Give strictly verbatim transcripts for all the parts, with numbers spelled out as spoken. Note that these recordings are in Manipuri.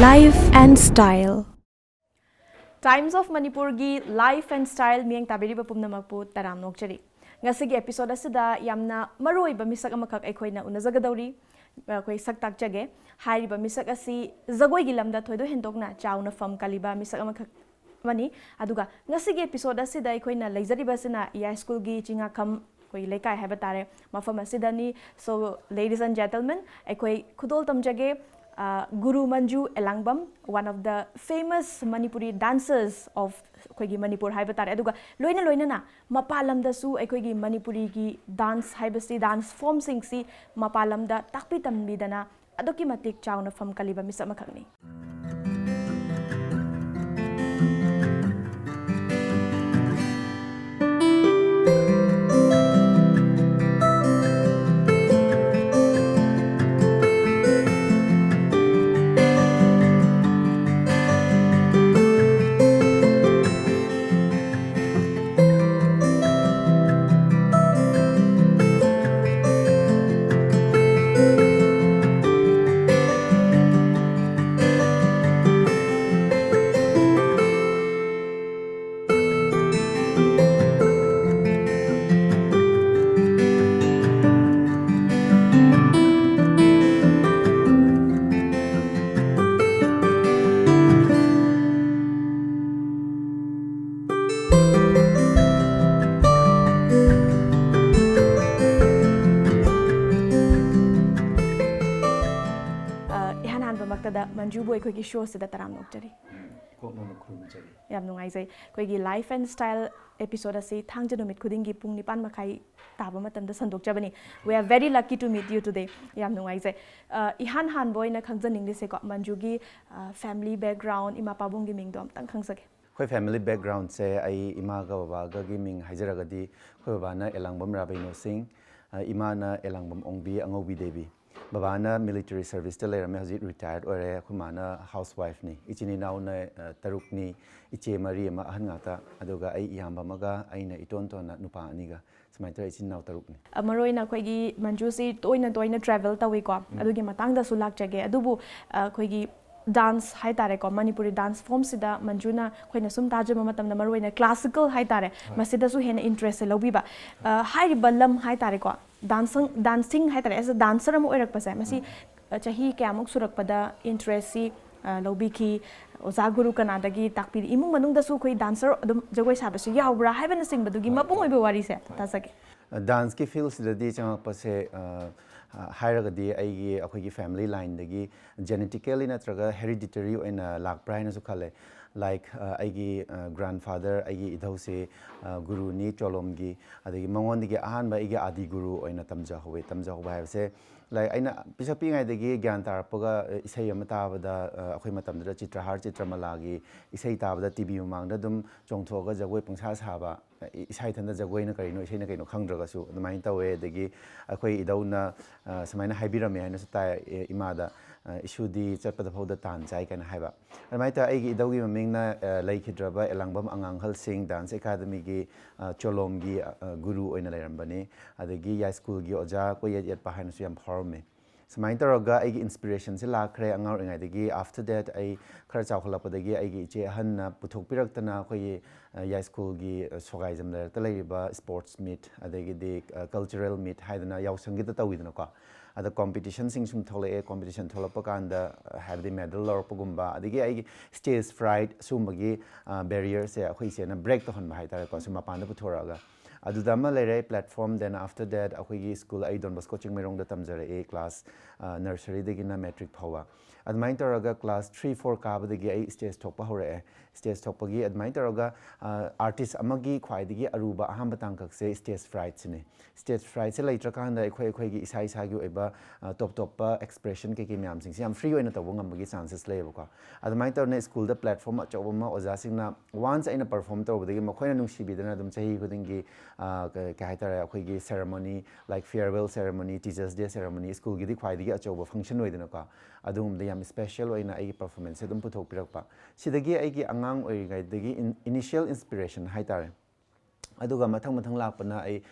Life and Style. Times of Manipurꯒꯤ Life and Style ꯃꯤꯠꯌꯦꯡ ꯇꯥꯕꯤꯔꯤꯕ ꯄꯨꯝꯅꯃꯛꯄꯨ ꯇꯔꯥꯝꯅ ꯑꯣꯛꯆꯔꯤ꯫ ꯉꯁꯤꯒꯤ episode ꯑꯁꯤꯗ ꯌꯥꯝꯅ ꯃꯔꯨꯑꯣꯏꯕ ꯃꯤꯁꯛ ꯑꯃꯈꯛ ꯑꯩꯈꯣꯏꯅ ꯎꯅꯖꯒꯗꯧꯔꯤ꯫ ꯑꯩꯈꯣꯏ ꯁꯛ ꯇꯥꯛꯆꯒꯦ꯫ ꯍꯥꯏꯔꯤꯕ ꯃꯤꯁꯛ ꯑꯁꯤ ꯖꯒꯣꯏꯒꯤ ꯂꯝꯗ ꯊꯣꯏꯗꯣꯛ ꯍꯦꯟꯗꯣꯛꯅ ꯆꯥꯎꯅ ꯐꯝ ꯀꯜꯂꯤꯕ ꯃꯤꯁꯛ ꯑꯃꯈꯛ ꯑꯃꯅꯤ꯫ ꯑꯗꯨꯒ ꯉꯁꯤꯒꯤ episode ꯑꯁꯤꯗ ꯑꯩꯈꯣꯏꯅ ꯂꯩꯖꯔꯤꯕꯁꯤꯅ ꯏꯌꯥꯏ ꯁ꯭ꯀꯨꯜꯒꯤ ꯆꯤꯡꯉꯥꯈꯝ ꯑꯩꯈꯣꯏ ꯂꯩꯀꯥꯏ ꯍꯥꯏꯕ ꯇꯥꯔꯦ, ꯃꯐꯝ ꯑꯁꯤꯗꯅꯤ꯫ So, ladies and gentlemen, ꯑꯩꯈꯣꯏ ꯈꯨꯗꯣꯜ ꯇꯝꯖꯒꯦ, ꯑ, ꯒꯨꯔꯨ ꯃꯟꯖꯨ ꯑꯦꯂꯥꯡꯕꯝ, one of the famous Manipuri dancers of ꯑꯩꯈꯣꯏꯒꯤ ꯃꯅꯤꯄꯨꯔ ꯍꯥꯏꯕ ꯇꯥꯔꯦ꯫ ꯑꯗꯨꯒ ꯂꯣꯏꯅ ꯂꯣꯏꯅꯅ ꯃꯄꯥꯟ ꯂꯝꯗꯁꯨ ꯑꯩꯈꯣꯏꯒꯤ ꯃꯅꯤꯄꯨꯔꯤꯒꯤ dance ꯍꯥꯏꯕꯁꯤ, dance form ꯁꯤꯡꯁꯤ ꯃꯄꯥꯟ ꯂꯝꯗ ꯇꯥꯛꯄꯤ ꯇꯝꯕꯤꯗꯅ ꯑꯗꯨꯛꯀꯤ ꯃꯇꯤꯛ ꯆꯥꯎꯅ ꯐꯝ ꯀꯜꯂꯤꯕ ꯃꯤꯁꯛ ꯑꯃꯈꯛꯅꯤ꯫ ꯑ, ꯏꯍꯥꯟ ꯍꯥꯟꯕꯃꯛꯇꯗ ꯃꯟꯖꯨꯕꯨ ꯑꯩꯈꯣꯏꯒꯤ ꯁꯣꯁꯤꯗ ꯇꯔꯥꯝꯅ ꯑꯣꯛꯆꯔꯤ꯫ ꯎꯝ, ꯏꯀꯣꯛ ꯅꯧꯅ ꯈꯨꯔꯨꯝꯖꯔꯤ꯫ ꯌꯥꯝ ꯅꯨꯡꯉꯥꯏꯖꯩ꯫ ꯑꯩꯈꯣꯏꯒꯤ Life and Style episode ꯑꯁꯤ ꯊꯥꯡꯖ ꯅꯨꯃꯤꯠ ꯈꯨꯗꯤꯡꯒꯤ ꯄꯨꯡ ꯅꯤꯄꯥꯟ ꯃꯈꯥꯏ ꯇꯥꯕ ꯃꯇꯝꯗ ꯁꯟꯗꯣꯛꯆꯕꯅꯤ꯫ We are very lucky to meet you today. ꯌꯥꯝ ꯅꯨꯡꯉꯥꯏꯖꯩ꯫ ꯑ, ꯏꯍꯥꯟ ꯍꯥꯟꯕ ꯑꯣꯏꯅ ꯈꯪꯖꯅꯤꯡꯂꯤꯁꯦꯀꯣ, ꯃꯟꯖꯨꯒꯤ, ꯑ, family background, ꯏꯃꯥ ꯄꯥꯕꯨꯡꯒꯤ ꯃꯤꯡꯗꯣ ꯑꯝꯇꯪ ꯈꯪꯖꯒꯦ꯫ ꯑꯩꯈꯣꯏ family backgroundꯁꯦ, ꯑꯩ ꯏꯃꯥꯒ ꯕꯕꯥꯒꯒꯤ ꯃꯤꯡ ꯍꯥꯏꯖꯔꯒꯗꯤ, ꯑꯩꯈꯣꯏ ꯕꯕꯥꯅ ꯑꯦꯂꯥꯡꯕꯝ ꯔꯥꯕꯩꯅꯣ ꯁꯤꯡ, ꯑ, ꯏꯃꯥꯅ ꯑꯦꯂꯥꯡꯕꯝ ꯑꯣꯡꯕꯤ ꯑꯉꯧꯕꯤ ꯗꯦꯕꯤ꯫ ꯕꯕꯥꯅ military serviceꯇ ꯂꯩꯔꯝꯃꯦ, ꯍꯧꯖꯤꯛ retired ꯑꯣꯏꯔꯦ꯫ ꯑꯩꯈꯣꯏ ꯃꯥꯅ housewife ꯅꯤ꯫ ꯏꯆꯤꯟ ꯏꯅꯥꯎꯅ, ꯑ, ꯇꯔꯨꯛꯅꯤ, ꯏꯆꯦ ꯃꯔꯤ ꯑꯃ, ꯑꯍꯟ ꯉꯥꯛꯇ, ꯑꯗꯨꯒ ꯑꯩ ꯏꯌꯥꯝꯕ ꯑꯃꯒ ꯑꯩꯅ ꯏꯇꯣꯟ ꯇꯣꯟꯅ ꯅꯨꯄꯥ ꯑꯅꯤꯒ, ꯁꯨꯃꯥꯏꯅ ꯇꯧꯔ ꯏꯆꯤꯟ ꯏꯅꯥꯎ ꯇꯔꯨꯛꯅꯤ꯫ ꯑ, ꯃꯔꯨ ꯑꯣꯏꯅ ꯑꯩꯈꯣꯏꯒꯤ ꯃꯟꯖꯨꯁꯤ ꯇꯣꯏꯅ ꯇꯣꯏꯅ travel ꯇꯧꯏꯀꯣ, ꯎꯝ꯫ ꯑꯗꯨꯒꯤ ꯃꯇꯥꯡꯗꯁꯨ ꯂꯥꯛꯆꯒꯦ꯫ ꯑꯗꯨꯕꯨ, ꯑ, ꯑꯩꯈꯣꯏꯒꯤ ꯗꯥꯟꯁ ꯍꯥꯏꯇꯥꯔꯦꯀꯣ, ꯃꯅꯤꯄꯨꯔꯤ ꯗꯥꯟꯁ ꯐꯣꯝꯁꯤꯗ ꯃꯟꯖꯨꯅ ꯑꯩꯈꯣꯏꯅ ꯁꯨꯝ ꯇꯥꯖꯕ ꯃꯇꯝꯗ ꯃꯔꯨꯑꯣꯏꯅ ꯀ꯭ꯂꯥꯁꯤꯀꯦꯜ ꯍꯥꯏꯇꯥꯔꯦ, ꯃꯁꯤꯗꯁꯨ ꯍꯦꯟꯅ ꯏꯟꯇꯔꯦꯁꯁꯦ ꯂꯧꯕꯤꯕ꯫ ꯑ, ꯍꯥꯏꯔꯤꯕ ꯂꯝ ꯍꯥꯏꯇꯥꯔꯦꯀꯣ, ꯗꯥꯟꯁꯤꯡ, ꯗꯥꯟꯁꯤꯡ ꯍꯥꯏꯇꯥꯔꯦ, ꯑꯦꯁ ꯑꯦ ꯗꯥꯟꯁꯔ ꯑꯃ ꯑꯣꯏꯔꯛꯄꯁꯦ, ꯃꯁꯤ, ꯑ, ꯆꯍꯤ ꯀꯌꯥꯃꯨꯛ ꯁꯨꯔꯛꯄꯗ ꯏꯟꯇꯔꯦꯁꯁꯤ, ꯑ, ꯂꯧꯕꯤꯈꯤ? ꯑꯣꯖꯥ ꯒꯨꯔꯨ ꯀꯅꯥꯗꯒꯤ ꯇꯥꯛꯄꯤꯔꯤ? ꯏꯃꯨꯡ ꯃꯅꯨꯡꯗꯁꯨ ꯑꯩꯈꯣꯏ ꯗꯥꯟꯁꯔ ꯑꯗꯨꯝ ꯖꯒꯣꯏ ꯁꯥꯕꯁꯨ ꯌꯥꯎꯕ꯭ꯔꯥ ꯍꯥꯏꯕꯅꯆꯤꯡꯕꯗꯨꯒꯤ ꯃꯄꯨꯡ ꯑꯣꯏꯕ ꯋꯥꯔꯤꯁꯦ ꯇꯥꯖꯒꯦ꯫ ꯗꯥꯟꯁꯀꯤ ꯐꯤꯜꯁꯤꯗꯗꯤ ꯆꯪꯉꯛꯄꯁꯦ, ꯑ, ꯑ, ꯍꯥꯏꯔꯒꯗꯤ ꯑꯩꯒꯤ, ꯑꯩꯈꯣꯏꯒꯤ ꯐꯦꯃꯤꯂꯤ ꯂꯥꯏꯟꯗꯒꯤ ꯖꯦꯅꯦꯇꯤꯀꯦꯜꯂꯤ ꯅꯠꯇ꯭ꯔꯒ ꯍꯦꯔꯤꯗꯤꯇꯔꯤ ꯑꯣꯏꯅ ꯂꯥꯛꯄ꯭ꯔꯥ ꯍꯥꯏꯅꯁꯨ ꯈꯜꯂꯦ꯫ ꯂꯥꯏꯛ, ꯑ, ꯑꯩꯒꯤ, ꯑ, ꯒ꯭ꯔꯥꯟꯐꯥꯗꯔ, ꯑꯩꯒꯤ ꯏꯙꯧꯁꯦ, ꯑ, ꯒꯨꯔꯨꯅꯤ ꯆꯣꯂꯣꯝꯒꯤ, ꯑꯗꯒꯤ ꯃꯉꯣꯟꯗꯒꯤ ꯑꯍꯥꯟꯕ ꯑꯩꯒꯤ ꯑꯥꯗꯤ ꯒꯨꯔꯨ ꯑꯣꯏꯅ ꯇꯝꯖꯍꯧꯋꯦ꯫ ꯇꯝꯖꯍꯧꯕ ꯍꯥꯏꯕꯁꯦ, ꯂꯥꯏꯛ, ꯑꯩꯅ ꯄꯤꯁꯛ ꯄꯤꯛꯏꯉꯩꯗꯒꯤ ꯒ꯭ꯌꯥꯟ ꯇꯥꯔꯛꯄꯒ, ꯑ, ꯏꯁꯩ ꯑꯃ ꯇꯥꯕꯗ, ꯑ, ꯑꯩꯈꯣꯏ ꯃꯇꯝꯗꯨꯗ ꯆꯤꯇ꯭ꯔꯍꯥꯔ ꯆꯤꯇ꯭ꯔꯃꯂꯥꯒꯤ ꯏꯁꯩ ꯇꯥꯕꯗ ꯇꯤ ꯚꯤ ꯃꯃꯥꯡꯗ ꯑꯗꯨꯝ ꯆꯣꯡꯊꯣꯛꯑꯒ ꯖꯒꯣꯏ ꯄꯪꯁꯥ ꯁꯥꯕ, ꯏ-, ꯏꯁꯥ ꯏꯊꯟꯇ ꯖꯒꯣꯏꯅ ꯀꯔꯤꯅꯣ, ꯏꯁꯩꯅ ꯀꯩꯅꯣ ꯈꯪꯗ꯭ꯔꯒꯁꯨ ꯑꯗꯨꯃꯥꯏꯅ ꯇꯧꯋꯦ꯫ ꯑꯗꯒꯤ ꯑꯩꯈꯣꯏ ꯏꯙꯧꯅ, ꯑ, ꯁꯨꯃꯥꯏꯅ ꯍꯥꯏꯕꯤꯔꯝꯃꯦ ꯍꯥꯏꯅꯁꯨ ꯇꯥꯏ, "ꯑꯦ, ꯏꯃꯥꯗ, ꯑ, ꯏꯁꯨꯗꯤ ꯆꯠꯄꯗ ꯐꯥꯎꯗ ꯇꯥꯟ ꯆꯥꯏ" ꯀꯥꯏꯅ ꯍꯥꯏꯕ꯫ ꯑꯗꯨꯃꯥꯏꯅ ꯇꯧꯔꯒ ꯑꯩꯒꯤ ꯏꯙꯧꯒꯤ ꯃꯃꯤꯡꯅ, ꯑ, ꯂꯩꯈꯤꯗ꯭ꯔꯕ ꯑꯦꯂꯥꯡꯕꯝ ꯑꯉꯥꯡꯍꯜ ꯁꯤꯡ ꯗꯥꯟꯁ ꯑꯦꯀꯥꯗꯃꯤꯒꯤ, ꯑ, ꯆꯣꯂꯣꯝꯒꯤ, ꯑ, ꯑ, ꯒꯨꯔꯨ ꯑꯣꯏꯅ ꯂꯩꯔꯝꯕꯅꯤ꯫ ꯑꯗꯒꯤ ꯌꯥꯏꯁ꯭ꯀꯨꯜꯒꯤ ꯑꯣꯖꯥ ꯀꯣꯌꯦꯠ ꯌꯦꯠꯄ ꯍꯥꯏꯅꯁꯨ ꯌꯥꯝ ꯐꯥꯎꯔꯝꯃꯤ꯫ ꯁꯨꯃꯥꯏꯅ ꯇꯧꯔꯒ ꯑꯩꯒꯤ ꯏꯟꯁꯄꯤꯔꯦꯁꯟꯁꯦ ꯂꯥꯛꯈ꯭ꯔꯦ ꯑꯉꯥꯡ ꯑꯣꯏꯔꯤꯉꯩꯗꯒꯤ꯫ After that, ꯑꯩ ꯈꯔ ꯆꯥꯎꯈꯠꯂꯛꯄꯗꯒꯤ ꯑꯩꯒꯤ ꯏꯆꯦ ꯑꯍꯟꯅ ꯄꯨꯊꯣꯛꯄꯤꯔꯛꯇꯅ ꯑꯩꯈꯣꯏꯒꯤ, ꯑ, ꯌꯥꯏꯁ꯭ꯀꯨꯜꯒꯤ, ꯑ, ꯁꯣꯒꯥꯏꯖꯝ ꯂꯩꯔꯛꯇ ꯂꯩꯔꯤꯕ ꯁ꯭ꯄꯣꯔꯠꯁ ꯃꯤꯠ, ꯑꯗꯒꯤꯗꯤ, ꯑ, ꯀꯜꯆꯔꯦꯜ ꯃꯤꯠ ꯍꯥꯏꯗꯅ ꯌꯥꯎꯁꯪꯒꯤꯗ ꯇꯧꯋꯤꯗꯅꯀꯣ꯫ ꯑꯗ ꯀꯣꯝꯄꯤꯇꯤꯁꯟꯁꯤꯡ ꯁꯨꯝ ꯊꯣꯛꯂꯛꯑꯦ꯫ ꯀꯣꯝꯄꯤꯇꯤꯁꯟ ꯊꯣꯛꯂꯛꯄ ꯀꯥꯟꯗ, ꯑ, ꯍꯥꯏꯕꯗꯤ ꯃꯦꯗꯜ ꯂꯧꯔꯛꯄꯒꯨꯝꯕ, ꯑꯗꯒꯤ ꯑꯩꯒꯤ ꯁ꯭ꯇꯦꯖ ꯐ꯭ꯔꯥꯏꯠ, ꯁꯤꯒꯨꯝꯕꯒꯤ, ꯑ, ꯕꯦꯔꯤꯌꯔꯁꯦ ꯑꯩꯈꯣꯏ ꯏꯆꯦꯅ ꯕ꯭ꯔꯦꯛ ꯇꯧꯍꯟꯕ ꯍꯥꯏꯇꯥꯔꯦꯀꯣ, ꯁꯨꯝ ꯃꯄꯥꯟꯗ ꯄꯨꯊꯣꯔꯛꯑꯒ꯫ ꯑꯗꯨꯗ ꯑꯃ ꯂꯩꯔꯦ ꯄ꯭ꯂꯦꯠꯐꯣꯝ꯫ Then after that, ꯑꯩꯈꯣꯏꯒꯤ ꯁ꯭ꯀꯨꯜ, ꯑꯩ ꯗꯣꯟ ꯕꯣꯁꯀꯣ ꯆꯤꯡꯃꯩꯔꯣꯡꯗ ꯇꯝꯖꯔꯛꯑꯦ, ꯀ꯭ꯂꯥꯁ, ꯑ, ꯅꯔꯁꯔꯤꯗꯒꯤꯅ ꯃꯦꯇ꯭ꯔꯤꯛ ꯐꯥꯎꯕ꯫ ꯑꯗꯨꯃꯥꯏꯅ ꯇꯧꯔꯒ ꯀ꯭ꯂꯥꯁ ꯊ꯭ꯔꯤ ꯐꯣꯔ ꯀꯥꯕꯗꯒꯤ ꯑꯩ ꯁ꯭ꯇꯦꯖ ꯊꯣꯛꯄ ꯍꯧꯔꯛꯑꯦ꯫ ꯁ꯭ꯇꯦꯖ ꯊꯣꯛꯄꯒꯤ ꯑꯗꯨꯃꯥꯏꯅ ꯇꯧꯔꯒ, ꯑ, ꯑꯥꯔꯇꯤꯁ ꯑꯃꯒꯤ ꯈ꯭ꯋꯥꯏꯗꯒꯤ ꯑꯔꯨꯕ ꯑꯍꯥꯟꯕ ꯇꯥꯡꯀꯛꯁꯦ ꯁ꯭ꯇꯦꯖ ꯐ꯭ꯔꯥꯏꯠꯁꯤꯅꯦ꯫ ꯁ꯭ꯇꯦꯖ ꯐ꯭ꯔꯥꯏꯠꯁꯦ ꯂꯩꯇ꯭ꯔꯀꯥꯟꯗ ꯑꯩꯈꯣꯏ, ꯑꯩꯈꯣꯏꯒꯤ ꯏꯁꯥ ꯏꯁꯥꯒꯤ ꯑꯣꯏꯕ, ꯑ, ꯇꯣꯞ ꯇꯣꯞꯄ ꯑꯦꯛꯁꯄ꯭ꯔꯦꯁꯟ ꯀꯩꯀꯩ ꯃꯌꯥꯝꯁꯤꯡꯁꯦ ꯌꯥꯝ ꯐ꯭ꯔꯤ ꯑꯣꯏꯅ ꯇꯧꯕ ꯉꯝꯕꯒꯤ ꯆꯥꯟꯁꯦꯁ ꯂꯩꯌꯦꯕꯀꯣ꯫ ꯑꯗꯨꯃꯥꯏꯅ ꯇꯧꯗꯅ ꯁ꯭ꯀꯨꯜꯗ ꯄ꯭ꯂꯦꯠꯐꯣꯝ ꯑꯆꯧꯕ ꯑꯃ ꯑꯣꯖꯥꯁꯤꯡꯅ ꯋꯥꯟꯁ ꯑꯩꯅ ꯄꯔꯐꯣꯝ ꯇꯧꯔꯨꯕꯗꯒꯤ ꯃꯈꯣꯏꯅ ꯅꯨꯡꯁꯤꯕꯤꯗꯅ ꯑꯗꯨꯝ ꯆꯍꯤ ꯈꯨꯗꯤꯡꯒꯤ, ꯑ, ꯀ-, ꯀꯩ ꯍꯥꯏꯇꯥꯔꯦ, ꯑꯩꯈꯣꯏꯒꯤ ceremony, like farewell ceremony, teachers day ceremony, ꯁ꯭ꯀꯨꯜꯒꯤꯗꯤ ꯈ꯭ꯋꯥꯏꯗꯒꯤ ꯑꯆꯧꯕ ꯐꯪꯁꯟ ꯑꯣꯏꯗꯅꯀꯣ, ꯑꯗꯨꯒꯨꯝꯕꯗ ꯌꯥꯝ ꯁ꯭ꯄꯦꯁꯦꯜ ꯑꯣꯏꯅ ꯑꯩꯒꯤ ꯄꯔꯐꯣꯔꯃꯦꯟꯁꯁꯦ ꯑꯗꯨꯝ ꯄꯨꯊꯣꯛꯄꯤꯔꯛꯄ꯫ ꯁꯤꯗꯒꯤ ꯑꯩꯒꯤ ꯑꯉꯥꯡ ꯑꯣꯏꯔꯤꯉꯩꯗꯒꯤ ꯏꯟ-, ꯏꯅꯤꯁꯤꯌꯦꯜ ꯏꯟꯁꯄꯤꯔꯦꯁꯟ ꯍꯥꯏꯇꯥꯔꯦ, ꯑꯗꯨꯒ ꯃꯊꯪ ꯃꯊꯪ ꯂꯥꯛꯄꯅ ꯑꯩ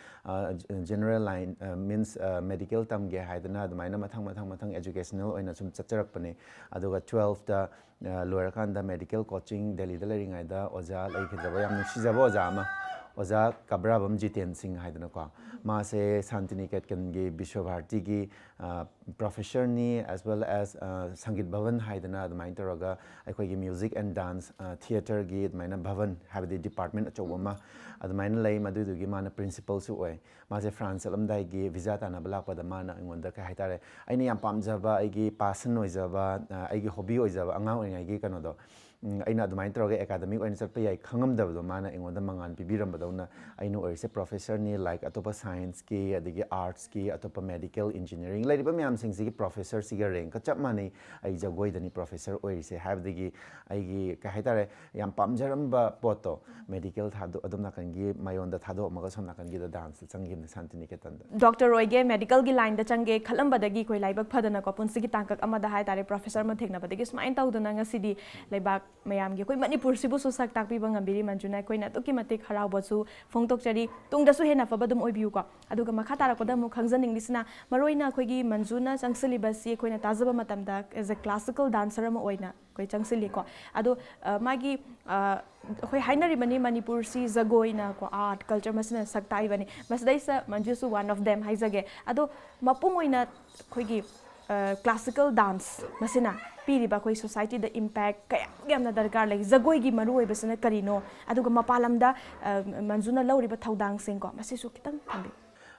ꯖꯦꯅꯔꯦꯜ ꯂꯥꯏꯟ, ꯃꯤꯟꯁ ꯃꯦꯗꯤꯀꯦꯜ ꯇꯝꯒꯦ ꯍꯥꯏꯗꯅ ꯑꯗꯨꯃꯥꯏꯅ ꯃꯊꯪ ꯃꯊꯪ ꯃꯊꯪ ꯑꯦꯖꯨꯀꯦꯁꯅꯦꯜ ꯑꯣꯏꯅ ꯁꯨꯝ ꯆꯠꯆꯔꯛꯄꯅꯦ꯫ ꯑꯗꯨꯒ ꯇꯨꯋꯦꯜꯐꯇ ꯂꯣꯏꯔꯀꯥꯟꯗ ꯃꯦꯗꯤꯀꯦꯜ ꯀꯣꯆꯤꯡ ꯗꯦꯜꯂꯤꯗ ꯂꯩꯔꯤꯉꯩꯗ ꯑꯣꯖꯥ ꯂꯩꯈꯤꯗ꯭ꯔꯕ ꯌꯥꯝ ꯅꯨꯡꯁꯤꯖꯕ ꯑꯣꯖꯥ ꯑꯃ, ꯑꯣꯖꯥ ꯀꯕ꯭ꯔꯥꯕꯝ ꯖꯤꯇꯦꯟ ꯁꯤꯡ ꯍꯥꯏꯗꯅꯀꯣ, ꯃꯥꯁꯦ ꯁꯥꯟꯇꯤꯅꯤꯀꯦꯇꯟꯒꯤ ꯕꯤꯁ꯭ꯋꯚꯥꯔꯇꯤꯒꯤ ꯄ꯭ꯔꯣꯐꯦꯁꯔꯅꯤ, ꯑꯦꯁ ꯋꯦꯜ ꯑꯦꯁ ꯁꯪꯒꯤꯠ ꯚꯕꯟ ꯍꯥꯏꯗꯅ ꯑꯗꯨꯃꯥꯏꯅ ꯇꯧꯔꯒ ꯑꯩꯈꯣꯏꯒꯤ ꯃ꯭ꯌꯨꯖꯤꯛ ꯑꯦꯟ ꯗꯥꯟꯁ ꯊꯤꯌꯦꯇꯔꯒꯤ ꯑꯗꯨꯃꯥꯏꯅ ꯚꯕꯟ, ꯍꯥꯏꯕꯗꯤ ꯗꯤꯄꯥꯔꯠꯃꯦꯟ ꯑꯆꯧꯕ ꯑꯃ ꯑꯗꯨꯃꯥꯏꯅ ꯂꯩ꯫ ꯃꯗꯨꯏꯗꯨꯒꯤ ꯃꯥꯅ ꯄ꯭ꯔꯤꯟꯁꯤꯄꯜꯁꯨ ꯑꯣꯏ꯫ ꯃꯥꯁꯦ ꯐ꯭ꯔꯥꯟꯁ ꯆꯠꯂꯝꯗꯥꯏꯒꯤ ꯚꯤꯖꯥ ꯇꯥꯟꯅꯕ ꯂꯥꯛꯄꯗ ꯃꯥꯅ ꯑꯩꯉꯣꯟꯗ, ꯀꯩ ꯍꯥꯏꯇꯥꯔꯦ, ꯑꯩꯅ ꯌꯥꯝ ꯄꯥꯝꯖꯕ, ꯑꯩꯒꯤ ꯄꯥꯁꯟ ꯑꯣꯏꯖꯕ, ꯑ, ꯑꯩꯒꯤ ꯍꯣꯕꯤ ꯑꯣꯏꯖꯕ ꯑꯉꯥꯡ ꯑꯣꯏꯔꯤꯉꯩꯒꯤ ꯀꯩꯅꯣꯗꯣ, ꯎꯝ, ꯑꯩꯅ ꯑꯗꯨꯃꯥꯏꯅ ꯇꯧꯔꯒ ꯑꯦꯀꯥꯗꯃꯤꯛ ꯑꯣꯏꯅ ꯆꯠꯄ ꯌꯥꯏ ꯈꯪꯉꯝꯗꯕꯗꯣ ꯃꯥꯅ ꯑꯩꯉꯣꯟꯗ ꯃꯉꯥꯜ ꯄꯤꯕꯤꯔꯝꯕꯗꯧꯅ, ꯑꯩꯅ ꯑꯣꯏꯔꯤꯁꯦ ꯄ꯭ꯔꯣꯐꯦꯁꯔꯅꯤ, ꯂꯥꯏꯛ ꯑꯇꯣꯞꯄ ꯁꯥꯏꯟꯁꯀꯤ, ꯑꯗꯒꯤ ꯑꯥꯔꯠꯁꯀꯤ, ꯑꯇꯣꯞꯄ ꯃꯦꯗꯤꯀꯦꯜ, ꯏꯟꯖꯤꯅꯤꯌꯥꯔꯤꯡ ꯂꯩꯔꯤꯕ ꯃꯌꯥꯝꯁꯤꯡꯁꯤꯒꯤ ꯄ꯭ꯔꯣꯐꯦꯁꯔꯁꯤꯒ ꯔꯦꯡꯀ ꯆꯞ ꯃꯥꯟꯅꯩ꯫ ꯑꯩ ꯖꯒꯣꯏꯗꯅꯤ ꯄ꯭ꯔꯣꯐꯦꯁꯔ ꯑꯣꯏꯔꯤꯁꯦ ꯍꯥꯏꯕꯗꯒꯤ ꯑꯩꯒꯤ, ꯀꯩ ꯍꯥꯏꯇꯥꯔꯦ, ꯌꯥꯝ ꯄꯥꯝꯖꯔꯝꯕ ꯄꯣꯠꯇꯣ ꯃꯦꯗꯤꯀꯦꯜ ꯊꯥꯗꯣ-, ꯑꯗꯣꯝ ꯅꯥꯀꯟꯒꯤ ꯃꯥꯏꯌꯣꯟꯗ ꯊꯥꯗꯣꯛꯑꯝꯃꯒ ꯁꯣꯝ ꯅꯥꯀꯟꯒꯤꯗ ꯗꯥꯟꯁꯇ ꯆꯪꯈꯤꯕꯅꯦ, ꯁꯥꯟꯇꯤꯅꯤꯀꯦꯇꯟꯗ꯫ ꯗꯣꯛꯇꯔ ꯑꯣꯏꯒꯦ, ꯃꯦꯗꯤꯀꯦꯜꯒꯤ ꯂꯥꯏꯟꯗ ꯆꯪꯒꯦ ꯈꯜꯂꯝꯕꯗꯒꯤ ꯑꯩꯈꯣꯏ ꯂꯥꯏꯕꯛ ꯐꯗꯅꯀꯣ, ꯄꯨꯟꯁꯤꯒꯤ ꯇꯥꯡꯀꯛ ꯑꯃꯗ ꯍꯥꯏꯇꯥꯔꯦ, ꯄ꯭ꯔꯣꯐꯦꯁꯔ ꯑꯃ ꯊꯦꯡꯅꯕꯗꯒꯤ ꯁꯨꯃꯥꯏꯅ ꯇꯧꯗꯅ ꯉꯁꯤꯗꯤ ꯂꯩꯕꯥꯛ ꯃꯌꯥꯝꯒꯤ, ꯑꯩꯈꯣꯏ ꯃꯅꯤꯄꯨꯔꯁꯤꯕꯨꯁꯨ ꯁꯛ ꯇꯥꯛꯄꯤꯕ ꯉꯝꯕꯤꯔꯤ ꯃꯟꯖꯨꯅ꯫ ꯑꯩꯈꯣꯏꯅ ꯑꯗꯨꯛꯀꯤ ꯃꯇꯤꯛ ꯍꯔꯥꯎꯕꯁꯨ ꯐꯣꯡꯗꯣꯛꯆꯔꯤ꯫ ꯇꯨꯡꯗꯁꯨ ꯍꯦꯟꯅ ꯐꯕ ꯑꯗꯨꯝ ꯑꯣꯏꯕꯤꯌꯨꯀꯣ꯫ ꯑꯗꯨꯒ ꯃꯈꯥ ꯇꯥꯔꯛꯄꯗ ꯑꯃꯨꯛ ꯈꯪꯖꯅꯤꯡꯂꯤꯁꯤꯅ, ꯃꯔꯨꯑꯣꯏꯅ ꯑꯩꯈꯣꯏꯒꯤ ꯃꯟꯖꯨꯅ ꯆꯪꯁꯤꯜꯂꯤꯕꯁꯤ ꯑꯩꯈꯣꯏꯅ ꯇꯥꯖꯕ ꯃꯇꯝꯗ as a classical dancer ꯑꯃ ꯑꯣꯏꯅ ꯑꯩꯈꯣꯏ ꯆꯪꯁꯤꯜꯂꯤꯀꯣ꯫ ꯑꯗꯣ, ꯑ, ꯃꯥꯒꯤ, ꯑ, ꯑꯩꯈꯣꯏ ꯍꯥꯏꯅꯔꯤꯕꯅꯤ ꯃꯅꯤꯄꯨꯔꯁꯤ ꯖꯒꯣꯏꯅꯀꯣ, ꯑꯥꯔꯠ ꯀꯜꯆꯔ ꯃꯁꯤꯅ ꯁꯛ ꯇꯥꯛꯏꯕꯅꯤ꯫ ꯃꯁꯤꯗꯩꯁꯤꯗ ꯃꯟꯖꯨꯁꯨ one of them ꯍꯥꯏꯖꯒꯦ꯫ ꯑꯗꯣ ꯃꯄꯨꯡ ꯑꯣꯏꯅ ꯑꯩꯈꯣꯏꯒꯤ, ꯑ, ꯀ꯭ꯂꯥꯁꯤꯀꯦꯜ ꯗꯥꯟꯁ ꯃꯁꯤꯅ ꯄꯤꯔꯤꯕ ꯑꯩꯈꯣꯏ ꯁꯣꯁꯥꯏꯇꯤꯗ ꯏꯝꯄꯦꯛ ꯀꯌꯥꯃꯨꯛ ꯌꯥꯝꯅ ꯗꯔꯀꯥꯔ ꯂꯩ? ꯖꯒꯣꯏꯒꯤ ꯃꯔꯨꯑꯣꯏꯕꯁꯤꯅ ꯀꯔꯤꯅꯣ? ꯑꯗꯨꯒ ꯃꯄꯥꯟ ꯂꯝꯗ, ꯑ, ꯃꯟꯖꯨꯅ ꯂꯧꯔꯤꯕ ꯊꯧꯗꯥꯡꯁꯤꯡꯀꯣ, ꯃꯁꯤꯁꯨ ꯈꯤꯇꯪ ꯊꯝꯕꯤꯌꯨ꯫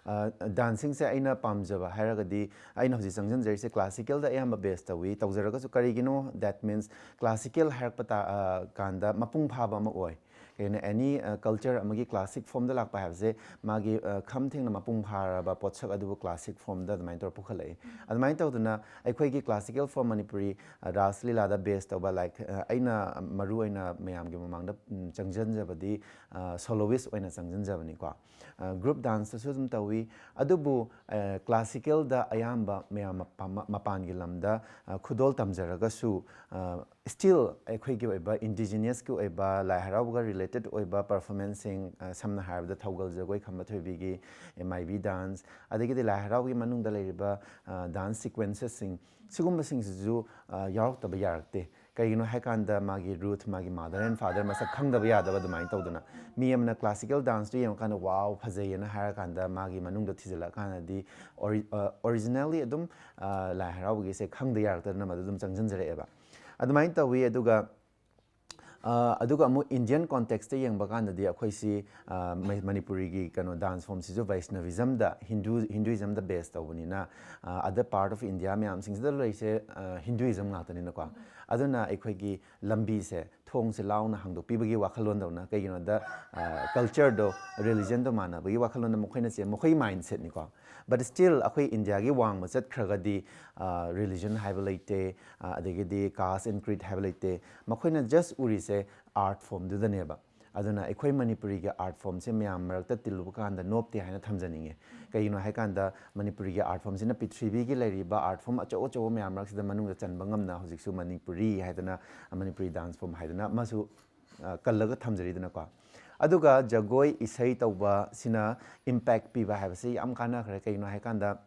ꯑ, ꯗꯥꯟꯁꯤꯡꯁꯦ ꯑꯩꯅ ꯄꯥꯝꯖꯕ ꯍꯥꯏꯔꯒꯗꯤ, ꯑꯩꯅ ꯍꯧꯖꯤꯛ ꯆꯪꯁꯤꯟꯖꯔꯤꯁꯦ ꯀ꯭ꯂꯥꯁꯤꯀꯦꯜꯗ ꯑꯌꯥꯝꯕ ꯕꯦꯁ ꯇꯧꯏ꯫ ꯇꯧꯖꯔꯒꯁꯨ ꯀꯔꯤꯒꯤꯅꯣ? That means ꯀ꯭ꯂꯥꯁꯤꯀꯦꯜ ꯍꯥꯏꯔꯛꯄ ꯇꯥ-, ꯑ, ꯀꯥꯟꯗ ꯃꯄꯨꯡ ꯐꯥꯕ ꯑꯃ ꯑꯣꯏ꯫ ꯀꯩꯒꯤꯅꯣ, ꯑꯦꯅꯤ, ꯑ, ꯀꯜꯆꯔ ꯑꯃꯒꯤ ꯀ꯭ꯂꯥꯁꯤꯛ ꯐꯣꯝꯗ ꯂꯥꯛꯄ ꯍꯥꯏꯕꯁꯦ ꯃꯥꯒꯤ, ꯑ, ꯈꯝ ꯊꯦꯡꯅ ꯃꯄꯨꯡ ꯐꯥꯔꯕ ꯄꯣꯠꯁꯛ ꯑꯗꯨꯕꯨ ꯀ꯭ꯂꯥꯁꯤꯛ ꯐꯣꯝꯗ ꯑꯗꯨꯃꯥꯏꯅ ꯇꯧꯔ ꯄꯨꯈꯠꯂꯛꯏ꯫ ꯑꯗꯨꯃꯥꯏꯅ ꯇꯧꯗꯅ ꯑꯩꯈꯣꯏꯒꯤ ꯀ꯭ꯂꯥꯁꯤꯀꯦꯜ ꯐꯣꯝ ꯃꯅꯤꯄꯨꯔꯤ, ꯑ, ꯔꯥꯁ ꯂꯤꯂꯥꯗ ꯕꯦꯁ ꯇꯧꯕ, ꯂꯥꯏꯛ, ꯑ, ꯑꯩꯅ ꯃꯔꯨ ꯑꯣꯏꯅ ꯃꯌꯥꯝꯒꯤ ꯃꯃꯥꯡꯗ, ꯎꯝ, ꯆꯪꯁꯤꯟꯖꯕꯗꯤ, ꯑ, ꯁꯣꯂꯣꯋꯤꯁ ꯑꯣꯏꯅ ꯆꯪꯁꯤꯟꯖꯕꯅꯤꯀꯣ꯫ ꯑ, ꯒ꯭ꯔꯨꯞ ꯗꯥꯟꯁꯇꯁꯨ ꯑꯗꯨꯝ ꯇꯧꯏ꯫ ꯑꯗꯨꯕꯨ, ꯑ, ꯀ꯭ꯂꯥꯁꯤꯀꯦꯜꯗ ꯑꯌꯥꯝꯕ ꯃꯌꯥꯝ ꯃꯄꯥ-, ꯃ-, ꯃꯄꯥꯟꯒꯤ ꯂꯝꯗ, ꯑ, ꯈꯨꯗꯣꯜ ꯇꯝꯖꯔꯒꯁꯨ, ꯑ, ꯁ꯭ꯇꯤꯜ ꯑꯩꯈꯣꯏꯒꯤ ꯑꯣꯏꯕ ꯏꯟꯗꯤꯖꯤꯅꯁꯀꯤ ꯑꯣꯏꯕ ꯂꯥꯏ ꯍꯔꯥꯎꯕꯒ ꯔꯤꯂꯦꯇꯦꯠ ꯑꯣꯏꯕ ꯄꯔꯐꯣꯔꯃꯦꯟꯁꯁꯤꯡ, ꯑ, ꯁꯝꯅ ꯍꯥꯏꯔꯕꯗ ꯊꯧꯒꯜ ꯖꯒꯣꯏ ꯈꯝꯕ ꯊꯣꯏꯕꯤꯒꯤ, ꯑꯦꯝ ꯑꯥꯏ ꯕꯤ ꯗꯥꯟꯁ, ꯑꯗꯒꯤꯗꯤ ꯂꯥꯏ ꯍꯔꯥꯎꯒꯤ ꯃꯅꯨꯡꯗ ꯂꯩꯔꯤꯕ, ꯑ, ꯗꯥꯟꯁ ꯁꯤꯀ꯭ꯋꯦꯟꯁꯦꯁꯁꯤꯡ, ꯁꯤꯒꯨꯝꯕꯁꯤꯡꯁꯤꯁꯨ, ꯑ, ꯌꯥꯎꯔꯛꯇꯕ ꯌꯥꯔꯛꯇꯦ꯫ ꯀꯩꯒꯤꯅꯣ ꯍꯥꯏꯀꯥꯟꯗ ꯃꯥꯒꯤ ꯔꯨꯠ, ꯃꯥꯒꯤ ꯃꯥꯗꯔ ꯑꯦꯟ ꯐꯥꯗꯔ ꯃꯁꯛ ꯈꯪꯗꯕ ꯌꯥꯗꯕ ꯑꯗꯨꯃꯥꯏꯅ ꯇꯧꯗꯅ, ꯃꯤ ꯑꯃꯅ ꯀ꯭ꯂꯥꯁꯤꯀꯦꯜ ꯗꯥꯟꯁꯇꯨ ꯌꯦꯡꯉꯀꯥꯟꯗ "ꯋꯥꯎ, ꯐꯖꯩꯌꯦꯅ" ꯍꯥꯏꯔꯀꯥꯟꯗ ꯃꯥꯒꯤ ꯃꯅꯨꯡꯗ ꯊꯤꯖꯤꯜꯂꯛꯑꯀꯥꯟꯗꯗꯤ ꯑꯣꯔꯤ-, ꯑ, ꯑꯣꯔꯤꯖꯤꯅꯦꯜꯂꯤ ꯑꯗꯨꯝ, ꯑ, ꯂꯥꯏ ꯍꯔꯥꯎꯕꯒꯤꯁꯦ ꯈꯪꯗ ꯌꯥꯔꯛꯇꯗꯅ ꯃꯗꯨ ꯑꯗꯨꯝ ꯆꯪꯁꯤꯟꯖꯔꯛꯑꯦꯕ꯫ ꯑꯗꯨꯃꯥꯏꯅ ꯇꯧꯋꯤ꯫ ꯑꯗꯨꯒ ꯑ, ꯑꯗꯨꯒ ꯑꯃꯨꯛ ꯏꯟꯗꯤꯌꯟ ꯀꯣꯟꯇꯦꯛꯁꯇ ꯌꯦꯡꯕ ꯀꯥꯟꯗꯗꯤ ꯑꯩꯈꯣꯏꯁꯤ, ꯑ, ꯃ-, ꯃꯅꯤꯄꯨꯔꯤꯒꯤ ꯀꯩꯅꯣ ꯗꯥꯟꯁ ꯐꯣꯝꯁꯤꯁꯨ ꯚꯩꯁꯅꯕꯤꯖꯝꯗ, ꯍꯤꯟꯗꯨ, ꯍꯤꯟꯗꯨꯏꯖꯝꯗ ꯕꯦꯁ ꯇꯧꯕꯅꯤꯅ, ꯑ, other part of India ꯃꯌꯥꯝꯁꯤꯡꯁꯤꯗ ꯂꯩꯔꯤꯁꯦ, ꯑ, ꯍꯤꯟꯗꯨꯏꯖꯝ ꯉꯥꯛꯇꯅꯤꯅꯀꯣ꯫ ꯑꯗꯨꯅ ꯑꯩꯈꯣꯏꯒꯤ ꯂꯝꯕꯤꯁꯦ, ꯊꯣꯡꯁꯦ ꯂꯥꯎꯅ ꯍꯥꯡꯗꯣꯛꯄꯤꯕꯒꯤ ꯋꯥꯈꯜꯂꯣꯟꯗꯧꯅ, ꯀꯩꯒꯤꯅꯣꯗ, ꯑ, ꯀꯜꯆꯔꯗꯣ, ꯔꯤꯂꯤꯖꯟꯗꯣ ꯃꯥꯟꯅꯕꯒꯤ ꯋꯥꯈꯜꯂꯣꯟꯗ ꯃꯈꯣꯏꯅ ꯆꯦ-, ꯃꯈꯣꯏꯒꯤ ꯃꯥꯏꯟꯁꯦꯠꯅꯤꯀꯣ꯫ But still ꯑꯩꯈꯣꯏ ꯏꯟꯗꯤꯌꯥꯒꯤ ꯋꯥꯡꯃ ꯆꯠꯈ꯭ꯔꯒꯗꯤ, ꯑ, ꯔꯤꯂꯤꯖꯟ ꯍꯥꯏꯕ ꯂꯩꯇꯦ, ꯑ, ꯑꯗꯒꯤꯗꯤ ꯀꯥꯁ ꯑꯦꯟ ꯀ꯭ꯔꯤꯠ ꯍꯥꯏꯕ ꯂꯩꯇꯦ꯫ ꯃꯈꯣꯏꯅ ꯖꯁ ꯎꯔꯤꯁꯦ ꯑꯥꯔꯠ ꯐꯣꯝꯗꯨꯗꯅꯦꯕ꯫ ꯑꯗꯨꯅ ꯑꯩꯈꯣꯏ ꯃꯅꯤꯄꯨꯔꯤꯒꯤ ꯑꯥꯔꯠ ꯐꯣꯝꯁꯦ ꯃꯌꯥꯝ ꯃꯔꯛꯇ ꯇꯤꯜꯂꯨꯕ ꯀꯥꯟꯗ ꯅꯣꯞꯇꯦ ꯍꯥꯏꯅ ꯊꯝꯖꯅꯤꯡꯉꯦ꯫ ꯀꯩꯒꯤꯅꯣ ꯍꯥꯏꯀꯥꯟꯗ ꯃꯅꯤꯄꯨꯔꯤꯒꯤ ꯑꯥꯔꯠ ꯐꯣꯝꯁꯤꯅ ꯄ꯭ꯔꯤꯊꯤꯕꯤꯒꯤ ꯂꯩꯔꯤꯕ ꯑꯥꯔꯠ ꯐꯣꯝ ꯑꯆꯧ ꯑꯆꯧꯕ ꯃꯌꯥꯝ ꯃꯔꯛꯁꯤꯗ ꯃꯅꯨꯡꯗ ꯆꯟꯕ ꯉꯝꯅ ꯍꯧꯖꯤꯛꯁꯨ ꯃꯅꯤꯄꯨꯔꯤ ꯍꯥꯏꯗꯅ, ꯃꯅꯤꯄꯨꯔꯤ ꯗꯥꯟꯁ ꯐꯣꯝ ꯍꯥꯏꯗꯅ ꯑꯃꯁꯨ, ꯑ, ꯀꯜꯂꯒ ꯊꯝꯖꯔꯤꯗꯅꯀꯣ꯫ ꯑꯗꯨꯒ ꯖꯒꯣꯏ ꯏꯁꯩ ꯇꯧꯕꯁꯤꯅ ꯏꯝꯄꯦꯛ ꯄꯤꯕ ꯍꯥꯏꯕꯁꯤ ꯌꯥꯝ ꯀꯥꯟꯅꯈ꯭ꯔꯦ꯫ ꯀꯩꯒꯤꯅꯣ ꯍꯥꯏꯀꯥꯟꯗ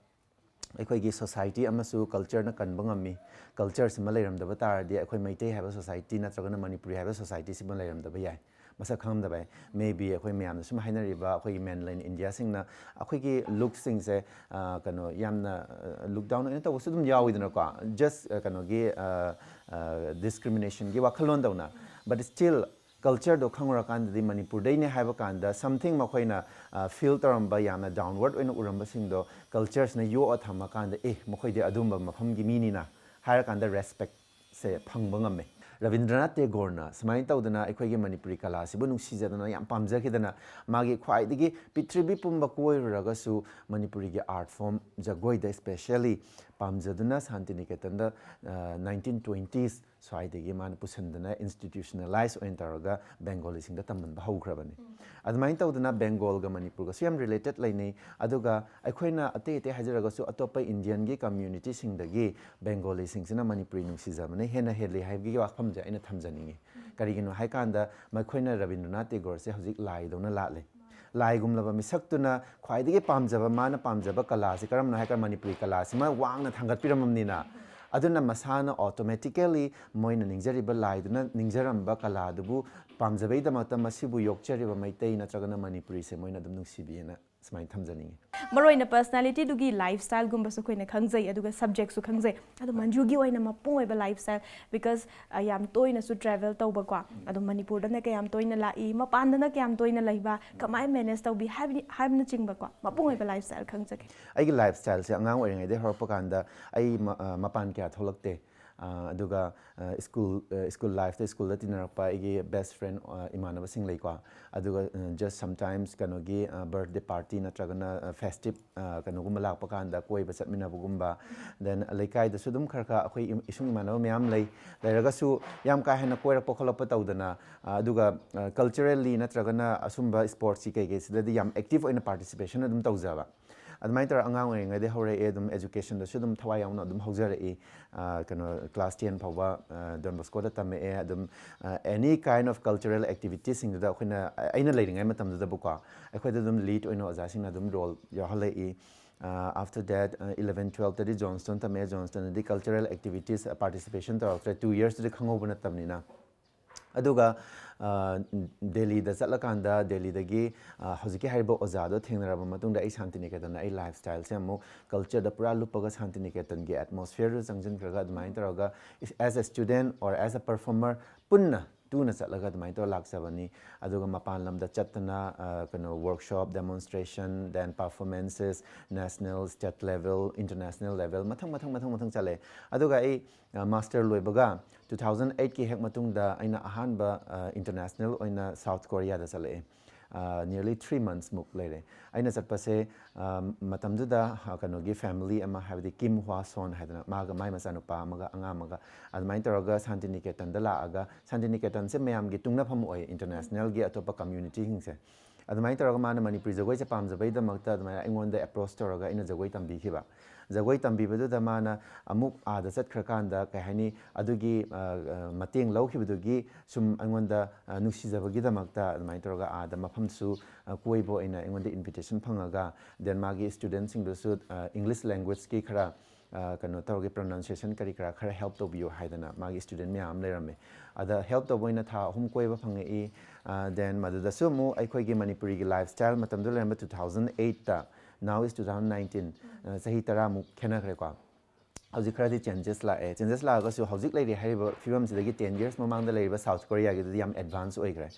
ꯑꯩꯈꯣꯏꯒꯤ ꯁꯣꯁꯥꯏꯇꯤ ꯑꯃꯁꯨ ꯀꯜꯆꯔꯅ ꯀꯟꯕ ꯉꯝꯃꯤ꯫ ꯀꯜꯆꯔꯁꯤꯃ ꯂꯩꯔꯝꯗꯕ ꯇꯥꯔꯗꯤ ꯑꯩꯈꯣꯏ ꯃꯩꯇꯩ ꯍꯥꯏꯕ ꯁꯣꯁꯥꯏꯇꯤ ꯅꯠꯇ꯭ꯔꯒꯅ ꯃꯅꯤꯄꯨꯔꯤ ꯍꯥꯏꯕ ꯁꯣꯁꯥꯏꯇꯤꯁꯤꯃ ꯂꯩꯔꯝꯗꯕ ꯌꯥꯏ, ꯃꯁꯛ ꯈꯪꯉꯝꯗꯕ ꯌꯥꯏ꯫ ꯃꯦ ꯕꯤ ꯑꯩꯈꯣꯏ ꯃꯌꯥꯝꯅ ꯁꯨꯝ ꯍꯥꯏꯅꯔꯤꯕ ꯑꯩꯈꯣꯏꯒꯤ ꯃꯦꯟꯂꯦꯟ ꯏꯟꯗꯤꯌꯥꯁꯤꯡꯅ ꯑꯩꯈꯣꯏꯒꯤ ꯂꯨꯛꯁꯤꯡꯁꯦ, ꯑ, ꯀꯩꯅꯣ, ꯌꯥꯝꯅ, ꯑ, ꯂꯨꯛ ꯗꯥꯎꯟ ꯑꯣꯏꯅ ꯇꯧꯕꯁꯨ ꯑꯗꯨꯝ ꯌꯥꯎꯋꯤꯗꯅꯀꯣ꯫ ꯖꯁ, ꯑ, ꯀꯩꯅꯣꯒꯤ, ꯑ, ꯑ, ꯗꯤꯁꯀ꯭ꯔꯤꯃꯤꯅꯦꯁꯟꯒꯤ ꯋꯥꯈꯜꯂꯣꯟꯗꯧꯅ꯫ But still ꯀꯜꯆꯔꯗꯣ ꯈꯪꯉꯨꯔꯀꯥꯟꯗꯗꯤ ꯃꯅꯤꯄꯨꯔꯗꯩꯅꯦ ꯍꯥꯏꯕ ꯀꯥꯟꯗ something ꯃꯈꯣꯏꯅ, ꯑ, ꯐꯤꯜ ꯇꯧꯔꯝꯕ, ꯌꯥꯝꯅ ꯗꯥꯎꯟꯋꯥꯔꯗ ꯑꯣꯏꯅ ꯎꯔꯝꯕꯁꯤꯡꯗꯣ ꯀꯜꯆꯔꯁꯤꯅ ꯌꯣꯛꯑ ꯊꯝꯃꯀꯥꯟꯗ, "ꯑꯦ, ꯃꯈꯣꯏꯗꯤ ꯑꯗꯨꯝꯕ ꯃꯐꯝꯒꯤ ꯃꯤꯅꯤꯅ" ꯍꯥꯏꯔꯀꯥꯟꯗ ꯔꯦꯁꯄꯦꯛꯁꯦ ꯐꯪꯕ ꯉꯝꯃꯦ꯫ ꯔꯕꯤꯟꯗ꯭ꯔꯅꯥꯊ ꯇꯦꯒꯣꯔꯅ ꯁꯨꯃꯥꯏꯅ ꯇꯧꯗꯅ ꯑꯩꯈꯣꯏꯒꯤ ꯃꯅꯤꯄꯨꯔꯤ ꯀꯂꯥꯁꯤꯕꯨ ꯅꯨꯡꯁꯤꯖꯗꯅ, ꯌꯥꯝ ꯄꯥꯝꯖꯈꯤꯗꯅ, ꯃꯥꯒꯤ ꯈ꯭ꯋꯥꯏꯗꯒꯤ ꯄ꯭ꯔꯤꯊꯤꯕꯤ ꯄꯨꯝꯕ ꯀꯣꯏꯔꯨꯔꯒꯁꯨ ꯃꯅꯤꯄꯨꯔꯤꯒꯤ ꯑꯥꯔꯠ ꯐꯣꯝ ꯖꯒꯣꯏꯗ ꯁ꯭ꯄꯦꯁꯦꯜꯂꯤ ꯄꯥꯝꯖꯗꯨꯅ ꯁꯥꯟꯇꯤꯅꯤꯀꯦꯇꯟꯗ, ꯑ, ꯅꯥꯏꯟꯇꯤꯟ ꯇ꯭ꯋꯦꯟꯇꯤꯁ ꯁ꯭ꯋꯥꯏꯗꯒꯤ ꯃꯥꯅ ꯄꯨꯁꯤꯟꯗꯅ institutionalize ꯑꯣꯏꯅ ꯇꯧꯔꯒ ꯕꯦꯡꯒꯣꯂꯤꯁꯤꯡꯗ ꯇꯝꯍꯟꯕ ꯍꯧꯈ꯭ꯔꯕꯅꯤ꯫ ꯑꯗꯨꯃꯥꯏꯅ ꯇꯧꯗꯅ ꯕꯦꯡꯒꯣꯜꯒ ꯃꯅꯤꯄꯨꯔꯒꯁꯨ ꯌꯥꯝ related ꯂꯩꯅꯩ꯫ ꯑꯗꯨꯒ ꯑꯩꯈꯣꯏꯅ ꯑꯇꯩ ꯑꯇꯩ ꯍꯥꯏꯖꯔꯒꯁꯨ ꯑꯇꯣꯞꯄ Indianꯒꯤ communityꯁꯤꯡꯗꯒꯤ ꯕꯦꯡꯒꯣꯂꯤꯁꯤꯡꯁꯤꯅ ꯃꯅꯤꯄꯨꯔꯤ ꯅꯨꯡꯁꯤꯖꯕꯅ ꯍꯦꯟꯅ ꯍꯦꯜꯂꯤ ꯍꯥꯏꯕꯒꯤ ꯋꯥꯐꯝꯁꯦ ꯑꯩꯅ ꯊꯝꯖꯅꯤꯡꯉꯤ꯫ ꯀꯔꯤꯒꯤꯅꯣ ꯍꯥꯏꯀꯥꯟꯗ ꯃꯈꯣꯏꯅ ꯔꯕꯤꯟꯗ꯭ꯔꯅꯥꯊ ꯇꯦꯒꯣꯔꯁꯦ ꯍꯧꯖꯤꯛ ꯂꯥꯏꯗꯧꯅ ꯂꯥꯠꯂꯦ꯫ ꯂꯥꯏꯒꯨꯝꯂꯕ ꯃꯤꯁꯛꯇꯨꯅ ꯈ꯭ꯋꯥꯏꯗꯒꯤ ꯄꯥꯝꯖꯕ, ꯃꯥꯅ ꯄꯥꯝꯖꯕ ꯀꯂꯥꯁꯤ ꯀꯔꯝꯕꯅꯣ ꯍꯥꯏꯔꯒ ꯃꯅꯤꯄꯨꯔꯤ ꯀꯂꯥꯁꯤꯃ ꯋꯥꯡꯅ ꯊꯥꯡꯒꯠꯄꯤꯔꯝꯃꯕꯅꯤꯅ, ꯑꯗꯨꯅ ꯃꯁꯥꯅ automatically ꯃꯣꯏꯅ ꯅꯤꯡꯖꯔꯤꯕ ꯂꯥꯏꯗꯨꯅ ꯅꯤꯡꯖꯔꯝꯕ ꯀꯂꯥꯗꯨꯕꯨ ꯄꯥꯝꯖꯕꯩꯗꯃꯛꯇ ꯃꯁꯤꯕꯨ ꯌꯣꯛꯆꯔꯤꯕ ꯃꯩꯇꯩ ꯅꯠꯇ꯭ꯔꯒꯅ ꯃꯅꯤꯄꯨꯔꯤꯁꯦ ꯃꯣꯏꯅ ꯑꯗꯨꯝ ꯅꯨꯡꯁꯤꯕꯤꯑꯅ ꯁꯨꯃꯥꯏꯅ ꯊꯝꯖꯅꯤꯡꯉꯤ꯫ ꯃꯔꯨꯑꯣꯏꯅ personalityꯗꯨꯒꯤ lifestyleꯒꯨꯝꯕꯁꯨ ꯑꯩꯈꯣꯏꯅ ꯈꯪꯖꯩ, ꯑꯗꯨꯒ subjectꯁꯨ ꯈꯪꯖꯩ꯫ ꯑꯗꯣ ꯃꯟꯖꯨꯒꯤ ꯑꯣꯏꯅ ꯃꯄꯨꯡ ꯑꯣꯏꯕ lifestyle, because ꯌꯥꯝ ꯇꯣꯏꯅꯁꯨ travel ꯇꯧꯕꯀꯣ, ꯑꯗꯣ ꯃꯅꯤꯄꯨꯔꯗꯅ ꯀꯌꯥꯝ ꯇꯣꯏꯅ ꯂꯥꯛꯏ, ꯃꯄꯥꯟꯗꯅ ꯀꯌꯥꯝ ꯇꯣꯏꯅ ꯂꯩꯕ, ꯀꯃꯥꯏꯅ manage ꯇꯧꯕꯤ ꯍꯥꯏꯕꯗꯤ ꯍꯥꯏꯕꯅꯆꯤꯡꯕꯀꯣ, ꯃꯄꯨꯡ ꯑꯣꯏꯕ lifestyle ꯈꯪꯖꯒꯦ꯫ ꯑꯩꯒꯤ lifestyleꯁꯦ ꯑꯉꯥꯡ ꯑꯣꯏꯔꯤꯉꯩꯗꯒꯤ ꯍꯧꯔꯛꯄ ꯀꯥꯟꯗ ꯑꯩ ꯃ- ꯑ, ꯃꯄꯥꯟ ꯀꯌꯥ ꯊꯣꯛꯂꯛꯇꯦ꯫ ꯑ, ꯑꯗꯨꯒ school school lifeꯇ schoolꯗ ꯇꯤꯟꯅꯔꯛꯄ ꯑꯩꯒꯤ best friend, ꯑ, ꯏꯃꯥꯟꯅꯕꯁꯤꯡ ꯂꯩꯀꯣ꯫ ꯑꯗꯨꯒ just sometimes ꯀꯩꯅꯣꯒꯤ birthday party ꯅꯠꯇ꯭ꯔꯒꯅ festive ꯀꯩꯅꯣꯒꯨꯝꯕ ꯂꯥꯛꯄ ꯀꯥꯟꯗ ꯀꯣꯏꯕ ꯆꯠꯃꯤꯟꯅꯕꯒꯨꯝꯕ, then ꯂꯩꯀꯥꯏꯗꯁꯨ ꯑꯗꯨꯝ ꯈꯔ ꯈꯔ ꯑꯩꯈꯣꯏ ꯏꯁꯨꯡ ꯏꯃꯥꯟꯅꯕ ꯃꯌꯥꯝ ꯂꯩ꯫ ꯂꯩꯔꯒꯁꯨ ꯌꯥꯝ ꯀꯥ ꯍꯦꯟꯅ ꯀꯣꯏꯔꯛꯄ ꯈꯣꯠꯂꯛꯄ ꯇꯧꯗꯅ, ꯑꯗꯨꯒ culturally ꯅꯠꯇ꯭ꯔꯒꯅ ꯑꯁꯨꯝꯕ sportsꯀꯤ ꯀꯩꯀꯩꯁꯤꯗꯗꯤ ꯌꯥꯝ active ꯑꯣꯏꯅ participation ꯑꯗꯨꯝ ꯇꯧꯖꯕ꯫ ꯑꯗꯨꯃꯥꯏꯅ ꯇꯧꯔꯒ ꯑꯉꯥꯡ ꯑꯣꯏꯔꯤꯉꯩꯗꯒꯤ ꯍꯧꯔꯛꯑꯦ꯫ ꯑꯗꯨꯝ educationꯗꯁꯨ ꯑꯗꯨꯝ ꯊꯋꯥꯏ ꯌꯥꯎꯅ ꯑꯗꯨꯝ ꯍꯧꯖꯔꯛꯏ꯫ ꯀꯩꯅꯣ class ten ꯐꯥꯎꯕ Don Boscoꯗ ꯇꯝꯃꯛꯑꯦ꯫ ꯑꯗꯨꯝ any kind of cultural activitiesꯁꯤꯡꯗꯨꯗ ꯑꯩꯈꯣꯏꯅ, ꯑꯩꯅ ꯂꯩꯔꯤꯉꯩ ꯃꯇꯝꯗꯨꯗꯕꯨꯀꯣ, ꯑꯩꯈꯣꯏꯗ ꯑꯗꯨꯝ lead ꯑꯣꯏꯅ ꯑꯣꯖꯥꯁꯤꯡꯅ ꯑꯗꯨꯝ role ꯌꯥꯎꯍꯜꯂꯛꯏ꯫ After that eleven twelveꯇꯗꯤ Johnston ꯇꯝꯃꯛꯑꯦ꯫ Johnstonꯗꯗꯤ cultural activities participation ꯇꯧꯔꯛꯇ꯭ꯔꯦ, two yearsꯇꯨꯗꯤ ꯈꯪꯍꯧꯕ ꯅꯠꯇꯕꯅꯤꯅ꯫ ꯑꯗꯨꯒ ꯗꯦꯜꯂꯤꯗ ꯆꯠꯂꯀꯥꯟꯗ ꯗꯦꯜꯂꯤꯗꯒꯤ ꯍꯧꯖꯤꯛꯀꯤ ꯍꯥꯏꯔꯤꯕ ꯑꯣꯖꯥꯗꯣ ꯊꯦꯡꯅꯔꯕ ꯃꯇꯨꯡꯗ ꯑꯩ ꯁꯥꯟꯇꯤꯅꯤꯀꯦꯇꯟꯗ ꯑꯩ lifestyleꯁꯦ ꯑꯃꯨꯛ cultureꯗ ꯄꯨꯔꯥ ꯂꯨꯞꯄꯒ ꯁꯥꯟꯇꯤꯅꯤꯀꯦꯇꯟꯒꯤ atmosphereꯗꯨ ꯆꯪꯁꯤꯟꯈ꯭ꯔꯒ ꯑꯗꯨꯃꯥꯏꯅ ꯇꯧꯔꯒ as a student or as a performer ꯄꯨꯟꯅ ꯇꯨꯅ ꯆꯠꯂꯒ ꯑꯗꯨꯃꯥꯏꯅ ꯇꯧꯔ ꯂꯥꯛꯆꯕꯅꯤ꯫ ꯑꯗꯨꯒ ꯃꯄꯥꯟ ꯂꯝꯗ ꯆꯠꯇꯅ ꯀꯩꯅꯣ workshop, demonstration, then performances, national, state level, international level ꯃꯊꯪ ꯃꯊꯪ ꯃꯊꯪ ꯃꯊꯪ ꯆꯠꯂꯦ꯫ ꯑꯗꯨꯒ ꯑꯩ master ꯂꯣꯏꯕꯒ two thousand eightꯀꯤ ꯍꯦꯛ ꯃꯇꯨꯡꯗ ꯑꯩꯅ ꯑꯍꯥꯟꯕ international ꯑꯣꯏꯅ South Koreaꯗ ꯆꯠꯂꯛꯑꯦ꯫ ꯅꯤꯌꯔꯂꯤ ꯊ꯭ꯔꯤ ꯃꯟꯊꯁꯃꯨꯛ ꯂꯩꯔꯦ꯫ ꯑꯩꯅ ꯆꯠꯄꯁꯦ, ꯑ, ꯃꯇꯝꯗꯨꯗ, ꯑ, ꯀꯩꯅꯣꯒꯤ ꯐꯦꯃꯤꯂꯤ ꯑꯃ, ꯍꯥꯏꯕꯗꯤ ꯀꯤꯝ ꯍ꯭ꯋꯥ ꯁꯣꯟ ꯍꯥꯏꯗꯅ, ꯃꯥꯒ ꯃꯥꯏ ꯃꯆꯥꯅꯨꯄꯥ ꯑꯃꯒ ꯑꯉꯥꯡ ꯑꯃꯒ, ꯑꯗꯨꯃꯥꯏꯅ ꯇꯧꯔꯒ ꯁꯥꯟꯇꯤꯅꯤꯀꯦꯇꯟꯗ ꯂꯥꯛꯑꯒ, ꯁꯥꯟꯇꯤꯅꯤꯀꯦꯇꯟꯁꯦ ꯃꯌꯥꯝꯒꯤ ꯇꯨꯡꯅꯐꯝ ꯑꯣꯏ, ꯏꯟꯇꯔꯅꯦꯁꯅꯦꯜꯒꯤ ꯑꯇꯣꯞꯄ ꯀꯝꯃ꯭ꯌꯨꯅꯤꯇꯤꯁꯤꯡꯁꯦ꯫ ꯑꯗꯨꯃꯥꯏꯅ ꯇꯧꯔꯒ ꯃꯥꯅ ꯃꯅꯤꯄꯨꯔꯤ ꯖꯒꯣꯏꯁꯦ ꯄꯥꯝꯖꯕꯩꯗꯃꯛꯇ ꯑꯗꯨꯃꯥꯏꯅ ꯑꯩꯉꯣꯟꯗ ꯑꯦꯄ꯭ꯔꯣꯁ ꯇꯧꯔꯒ ꯑꯩꯅ ꯖꯒꯣꯏ ꯇꯝꯕꯤꯈꯤꯕ꯫ ꯖꯒꯣꯏ ꯇꯝꯕꯤꯕꯗꯨꯗ ꯃꯥꯅ ꯑꯃꯨꯛ ꯑꯥꯗ ꯆꯠꯈ꯭ꯔꯀꯥꯟꯗ, ꯀꯩ ꯍꯥꯏꯅꯤ, ꯑꯗꯨꯒꯤ, ꯑ, ꯑ, ꯃꯇꯦꯡ ꯂꯧꯈꯤꯕꯗꯨꯒꯤ ꯁꯨꯝ ꯑꯩꯉꯣꯟꯗ, ꯑ, ꯅꯨꯡꯁꯤꯖꯕꯒꯤꯗꯃꯛꯇ ꯑꯗꯨꯃꯥꯏꯅ ꯇꯧꯔꯒ ꯑꯥꯗ ꯃꯐꯝꯁꯨ, ꯑ, ꯀꯣꯏꯕ ꯑꯣꯏꯅ ꯑꯩꯉꯣꯟꯗ ꯏꯟꯚꯤꯇꯦꯁꯟ ꯐꯪꯉꯒ, then ꯃꯥꯒꯤ ꯁ꯭ꯇꯨꯗꯦꯟꯠꯁꯤꯡꯗꯨꯁꯨ, ꯑ, ꯏꯪꯂꯤꯁ ꯂꯦꯡꯒ꯭ꯋꯦꯖꯀꯤ ꯈꯔ, ꯑ, ꯀꯩꯅꯣ ꯇꯧꯔꯒ, ꯄ꯭ꯔꯣꯅꯥꯎꯟꯁꯤꯌꯦꯁꯟ ꯀꯔꯤ ꯀꯔꯥ ꯈꯔ ꯍꯦꯜꯞ ꯇꯧꯕꯤꯌꯨ ꯍꯥꯏꯗꯅ ꯃꯥꯒꯤ ꯁ꯭ꯇꯨꯗꯦꯟꯠ ꯃꯌꯥꯝ ꯑꯃ ꯂꯩꯔꯝꯃꯦ꯫ ꯑꯗ ꯍꯦꯜꯞ ꯇꯧꯕ ꯑꯣꯏꯅ ꯊꯥ ꯑꯍꯨꯝ ꯀꯣꯏꯕ ꯐꯪꯉꯛꯏ꯫ ꯑ, then ꯃꯗꯨꯗꯁꯨ ꯑꯃꯨꯛ ꯑꯩꯈꯣꯏꯒꯤ ꯃꯅꯤꯄꯨꯔꯤꯒꯤ ꯂꯥꯏꯐ ꯁ꯭ꯇꯥꯏꯜ, ꯃꯇꯝꯗꯨꯗ ꯂꯩꯔꯝꯕ two thousand eight, now is two thousand nineteen, ꯑ, ꯆꯍꯤ ꯇꯔꯥꯃꯨꯛ ꯈꯦꯠꯅꯈ꯭ꯔꯦꯀꯣ꯫ ꯍꯧꯖꯤꯛ ꯈꯔꯗꯤ ꯆꯦꯟꯖꯦꯁ ꯂꯥꯛꯑꯦ꯫ ꯆꯦꯟꯖꯦꯁ ꯂꯥꯛꯑꯒꯁꯨ ꯍꯧꯖꯤꯛ ꯂꯩꯔꯤ ꯍꯥꯏꯔꯤꯕ ꯐꯤꯕꯝꯁꯤꯗꯒꯤ ꯇꯦꯟ ꯌꯔꯁ ꯃꯃꯥꯡꯗ ꯂꯩꯔꯤꯕ ꯁꯥꯎꯠ ꯀꯣꯔꯤꯌꯥꯒꯤꯗꯨꯗꯤ ꯌꯥꯝ ꯑꯦꯗꯚꯥꯟꯁ ꯑꯣꯏꯈ꯭ꯔꯦ꯫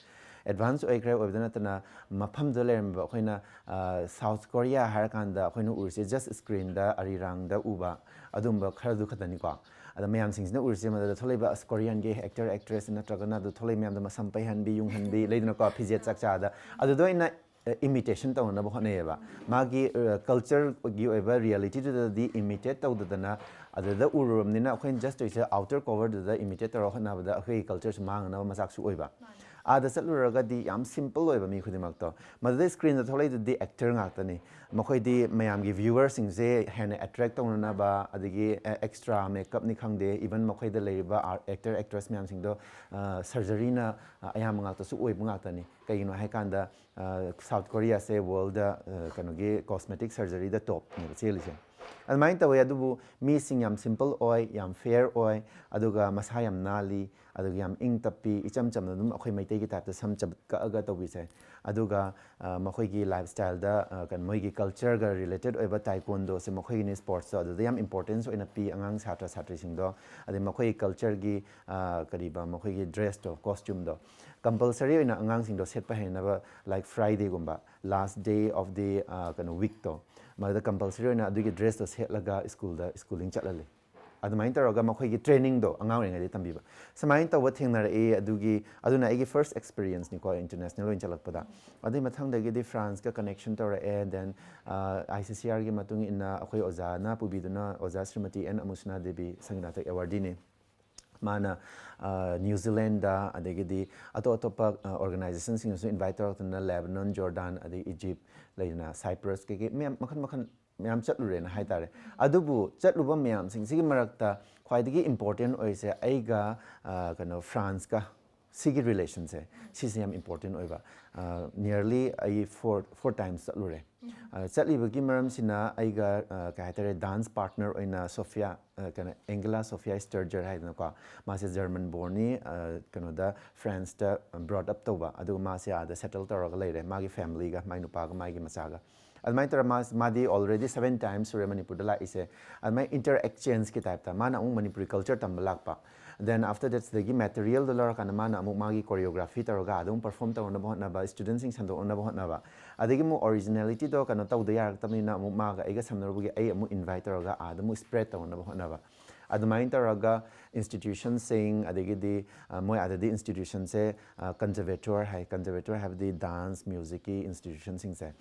ꯑꯦꯗꯚꯥꯟꯁ ꯑꯣꯏꯈ꯭ꯔꯦ ꯑꯣꯏꯕꯗ ꯅꯠꯇꯅ, ꯃꯐꯝꯗꯨꯗ ꯂꯩꯔꯝꯃꯤꯕ ꯑꯩꯈꯣꯏꯅ, ꯑ, ꯁꯥꯎꯠ ꯀꯣꯔꯤꯌꯥ ꯍꯥꯏꯔꯀꯥꯟꯗ ꯑꯩꯈꯣꯏꯅ ꯎꯔꯤꯁꯦ just ꯁ꯭ꯀ꯭ꯔꯤꯟꯗ, ꯑꯔꯤꯔꯥꯡꯗ ꯎꯕ ꯑꯗꯨꯝꯕ ꯈꯔꯗꯨ ꯈꯛꯇꯅꯤꯀꯣ꯫ ꯑꯗ ꯃꯌꯥꯝꯁꯤꯡꯁꯤꯅ ꯎꯔꯤꯁꯦ ꯃꯗꯨꯗ ꯊꯣꯛꯂꯛꯏꯕ ꯑꯁ ꯀꯣꯔꯤꯌꯟꯒꯤ ꯑꯦꯛꯇꯔ ꯑꯦꯛꯇ꯭ꯔꯦꯁ ꯅꯠꯇ꯭ꯔꯒꯅ ꯑꯗꯨ ꯊꯣꯛꯂꯛꯏ ꯃꯌꯥꯝꯗꯣ ꯃꯁꯝ ꯄꯩꯍꯟꯕꯤ, ꯌꯨꯡꯍꯟꯕꯤ, ꯂꯩꯗꯅꯀꯣ, ꯐꯤꯖꯦꯠ ꯆꯥꯛꯆꯥꯗ ꯑꯗꯨꯗ ꯑꯣꯏꯅ ꯏꯃꯤꯇꯦꯁꯟ ꯇꯧꯅꯅꯕ ꯍꯣꯠꯅꯩꯌꯦꯕ꯫ ꯃꯥꯒꯤ, ꯑ, ꯀꯜꯆꯔꯒꯤ ꯑꯣꯏꯕ ꯔꯤꯌꯦꯂꯤꯇꯤꯗꯨꯗꯗꯤ ꯏꯃꯤꯇꯦꯠ ꯇꯧꯗꯗꯅ ꯑꯗꯨꯗ ꯎꯔꯨꯔꯕꯅꯤꯅ ꯑꯩꯈꯣꯏꯅ just ꯇꯧꯔꯤꯁꯦ ꯑꯥꯎꯇꯔ ꯀꯣꯚꯔꯗꯨꯗ ꯏꯃꯤꯇꯦꯠ ꯇꯧꯔꯒ ꯍꯣꯠꯅꯕꯗ ꯑꯩꯈꯣꯏꯒꯤ ꯀꯜꯆꯔꯁꯨ ꯃꯥꯡꯅꯕ ꯃꯆꯥꯛꯁꯨ ꯑꯣꯏꯕ꯫ ꯑꯥꯗ ꯆꯠꯂꯨꯔꯒꯗꯤ ꯌꯥꯝ ꯁꯤꯝꯄꯜ ꯑꯣꯏꯕ ꯃꯤ ꯈꯨꯗꯤꯡꯃꯛꯇꯣ꯫ ꯃꯗꯨꯗ ꯁ꯭ꯀ꯭ꯔꯤꯟꯗ ꯊꯣꯛꯂꯛꯏꯗꯨꯗꯤ ꯑꯦꯛꯇꯔ ꯉꯥꯛꯇꯅꯤ꯫ ꯃꯈꯣꯏꯗꯤ ꯃꯌꯥꯝꯒꯤ ꯚ꯭ꯌꯨꯋꯔꯁꯤꯡꯁꯦ ꯍꯦꯟꯅ ꯑꯦꯇ꯭ꯔꯦꯛ ꯇꯧꯅꯅꯕ, ꯑꯗꯒꯤ ꯑꯦꯛꯁꯇ꯭ꯔꯥ ꯃꯦꯀꯞꯅꯤ ꯈꯪꯗꯦ, ꯏꯚꯟ ꯃꯈꯣꯏꯗ ꯂꯩꯔꯤꯕ ꯑꯦꯛꯇꯔ ꯑꯦꯛꯇ꯭ꯔꯦꯁ ꯃꯌꯥꯝꯁꯤꯡꯗꯣ, ꯑ, ꯁꯔꯖꯔꯤꯅ, ꯑ, ꯑꯌꯥꯝꯕ ꯉꯥꯛꯇꯁꯨ ꯑꯣꯏꯕ ꯉꯥꯛꯇꯅꯤ꯫ ꯀꯩꯒꯤꯅꯣ ꯍꯥꯏꯀꯥꯟꯗ, ꯑ, ꯁꯥꯎꯠ ꯀꯣꯔꯤꯌꯥꯁꯦ ꯋꯥꯔꯜꯗ, ꯑ, ꯀꯩꯅꯣꯒꯤ ꯀꯣꯁꯃꯦꯇꯤꯛ ꯁꯔꯖꯔꯤꯗ ꯇꯣꯞꯅꯦꯕ ꯆꯦꯜꯂꯤꯁꯦ꯫ ꯑꯗꯨꯃꯥꯏꯅ ꯇꯧꯋꯦ, ꯑꯗꯨꯕꯨ ꯃꯤꯁꯤꯡ ꯌꯥꯝ ꯁꯤꯝꯄꯜ ꯑꯣꯏ, ꯌꯥꯝ ꯐꯦꯌꯔ ꯑꯣꯏ, ꯑꯗꯨꯒ ꯃꯁꯥ ꯌꯥꯝ ꯅꯥꯜꯂꯤ, ꯑꯗꯨꯒ ꯌꯥꯝ ꯏꯪ ꯇꯞꯄꯤ, ꯏꯆꯝ ꯆꯝꯅ ꯑꯗꯨꯝ ꯑꯩꯈꯣꯏ ꯃꯩꯇꯩꯒꯤ ꯇꯥꯏꯞꯇ ꯁꯝ ꯆꯞ ꯀꯛꯑꯒ ꯇꯧꯕꯤꯁꯦ꯫ ꯑꯗꯨꯒ, ꯑ, ꯃꯈꯣꯏꯒꯤ ꯂꯥꯏꯐ ꯁ꯭ꯇꯥꯏꯜꯗ, ꯑ, ꯀꯩꯅꯣ, ꯃꯣꯏꯒꯤ ꯀꯜꯆꯔꯒ ꯔꯤꯂꯦꯇꯦꯠ ꯑꯣꯏꯕ ꯇꯥꯏꯀꯣꯟꯗꯣꯁꯦ ꯃꯈꯣꯏꯒꯤꯅꯤ, ꯁ꯭ꯄꯣꯔꯠꯁꯇꯣ ꯑꯗꯨꯗ ꯌꯥꯝ ꯏꯝꯄꯣꯔꯇꯦꯟꯁ ꯑꯣꯏꯅ ꯄꯤ ꯑꯉꯥꯡ ꯁꯥꯇ꯭ꯔ ꯁꯥꯇ꯭ꯔꯤꯁꯤꯡꯗꯣ꯫ ꯑꯗꯩ ꯃꯈꯣꯏꯒꯤ ꯀꯜꯆꯔꯒꯤ, ꯑ, ꯀꯔꯤꯕ, ꯃꯈꯣꯏꯒꯤ ꯗ꯭ꯔꯦꯁꯇꯣ, ꯀꯣꯁꯇ꯭ꯌꯨꯝꯗꯣ ꯀꯝꯄꯜꯁꯔꯤ ꯑꯣꯏꯅ ꯑꯉꯥꯡꯁꯤꯡꯗꯣ ꯁꯦꯠꯄ ꯍꯩꯅꯕ, like Fridayꯒꯨꯝꯕ, last day of the, ꯑ, ꯀꯩꯅꯣ, weekꯇꯣ, ꯃꯗꯨꯗ ꯀꯝꯄꯜꯁꯔꯤ ꯑꯣꯏꯅ ꯑꯗꯨꯒꯤ ꯗ꯭ꯔꯦꯁꯇꯣ ꯁꯦꯠꯂꯒ ꯁ꯭ꯀꯨꯜꯗ ꯁ꯭ꯀꯨꯂꯤꯡ ꯆꯠꯍꯜꯂꯤ꯫ ꯑꯗꯨꯃꯥꯏꯅ ꯇꯧꯔꯒ ꯃꯈꯣꯏꯒꯤ trainingꯗꯣ ꯑꯉꯥꯡ ꯑꯣꯏꯔꯤꯉꯩꯗ ꯇꯝꯕꯤꯕ꯫ ꯁꯨꯃꯥꯏꯅ ꯇꯧꯕ ꯊꯦꯡꯅꯔꯛꯏ꯫ ꯑꯗꯨꯒꯤ, ꯑꯗꯨꯅ ꯑꯩꯒꯤ first experienceꯅꯤꯀꯣ, internationalꯅ ꯆꯠꯂꯛꯄꯗ꯫ ꯑꯗꯨꯒꯤ ꯃꯊꯪꯗꯒꯤꯗꯤ Franceꯀ connection ꯇꯧꯔꯛꯑꯦ꯫ Then, ꯑ, ICCRꯒꯤ ꯃꯇꯨꯡ ꯏꯟꯅ ꯑꯩꯈꯣꯏ ꯑꯣꯖꯥꯅ ꯄꯨꯕꯤꯗꯨꯅ, ꯑꯣꯖꯥ ꯁ꯭ꯔꯤꯃꯇꯤ ꯑꯦꯟ ꯑꯃꯨꯁꯅꯥ ꯗꯦꯕꯤ, ꯁꯪꯒꯤꯅꯥꯇꯛ awardꯅꯤ꯫ ꯃꯥꯅ, ꯑ, New Zealandꯗ, ꯑꯗꯒꯤꯗꯤ ꯑꯇꯣꯞ ꯑꯇꯣꯞꯄ, ꯑ, organizationꯁꯤꯡꯅꯁꯨ invite ꯇꯧꯔꯛꯇꯅ, Lebanon, Jordan, ꯑꯗꯩ Egypt, ꯂꯩꯗꯅ, Cyprus, ꯀꯩꯀꯩ ꯃꯌꯥꯝ, ꯃꯈꯜ ꯃꯈꯜ ꯃꯌꯥꯝ ꯆꯠꯂꯨꯔꯦꯅ ꯍꯥꯏꯇꯥꯔꯦ꯫ ꯑꯗꯨꯕꯨ ꯆꯠꯂꯨꯕ ꯃꯌꯥꯝꯁꯤꯡꯁꯤꯒꯤ ꯃꯔꯛꯇ ꯈ꯭ꯋꯥꯏꯗꯒꯤ important ꯑꯣꯏꯔꯤꯁꯦ ꯑꯩꯒ, ꯑ, ꯀꯩꯅꯣ, Franceꯀ ꯁꯤꯒꯤ relationꯁꯦ, ꯁꯤꯁꯦ ꯌꯥꯝ important ꯑꯣꯏꯕ꯫ ꯑ, nearly ꯑꯩ four, four times ꯆꯠꯂꯨꯔꯦ꯫ ꯑ, ꯆꯠꯂꯤꯕꯒꯤ ꯃꯔꯝꯁꯤꯅ ꯑꯩꯒ, ꯑ, ꯀꯩ ꯍꯥꯏꯇꯥꯔꯦ, dance partner ꯑꯣꯏꯅ Sophia, ꯑ, ꯀꯩꯅꯣ, Angela Sophia Sturger ꯍꯥꯏꯗꯅꯀꯣ, ꯃꯥꯁꯦ German bornꯅꯤ, ꯑ, ꯀꯩꯅꯣꯗ, Franceꯇ brought up ꯇꯧꯕ, ꯑꯗꯨꯒ ꯃꯥꯁꯦ ꯑꯥꯗ settle ꯇꯧꯔꯒ ꯂꯩꯔꯦ, ꯃꯥꯒꯤ familyꯒ, ꯃꯥꯏ ꯅꯨꯄꯥꯒ, ꯃꯥꯒꯤ ꯃꯆꯥꯒ꯫ ꯑꯗꯨꯃꯥꯏꯅ ꯇꯧꯔ ꯃꯥ-, ꯃꯥꯗꯤ already seven times ꯁꯨꯔꯦ ꯃꯅꯤꯄꯨꯔꯗ ꯂꯥꯛꯏꯁꯦ꯫ ꯑꯗꯨꯃꯥꯏꯅ inter exchangeꯀꯤ typeꯇ ꯃꯥꯅ ꯑꯃꯨꯛ ꯃꯅꯤꯄꯨꯔꯤ culture ꯇꯝꯕ ꯂꯥꯛꯄ꯫ Then after that, ꯁꯤꯗꯒꯤ materialꯗꯣ ꯂꯧꯔꯀꯥꯟꯗ ꯃꯥꯅ ꯑꯃꯨꯛ ꯃꯥꯒꯤ choreography ꯇꯧꯔꯒ ꯑꯗꯨꯝ perform ꯇꯧꯅꯕ ꯍꯣꯠꯅꯕ, studentꯁꯤꯡ ꯁꯟꯗꯣꯛꯅꯕ ꯍꯣꯠꯅꯕ꯫ ꯑꯗꯒꯤ ꯑꯃꯨꯛ originalityꯗꯣ ꯀꯩꯅꯣ ꯇꯧꯗ ꯌꯥꯔꯛꯇꯕꯅꯤꯅ ꯑꯃꯨꯛ ꯃꯥꯒ ꯑꯩꯒ ꯁꯝꯅꯔꯨꯕꯒꯤ ꯑꯩ ꯑꯃꯨꯛ invite ꯇꯧꯔꯒ ꯑꯥꯗ ꯑꯃꯨꯛ spread ꯇꯧꯅꯕ ꯍꯣꯠꯅꯕ꯫ ꯑꯗꯨꯃꯥꯏꯅ ꯇꯧꯔꯒ institutionꯁꯤꯡ, ꯑꯗꯒꯤꯗꯤ, ꯑ, ꯃꯣꯏ ꯑꯥꯗꯗꯤ institutionꯁꯦ, ꯑ, conservatoire ꯍꯥꯏ, conservatoire ꯍꯥꯏꯕꯗꯤ dance, musicꯀꯤ institutionꯁꯤꯡꯁꯦ꯫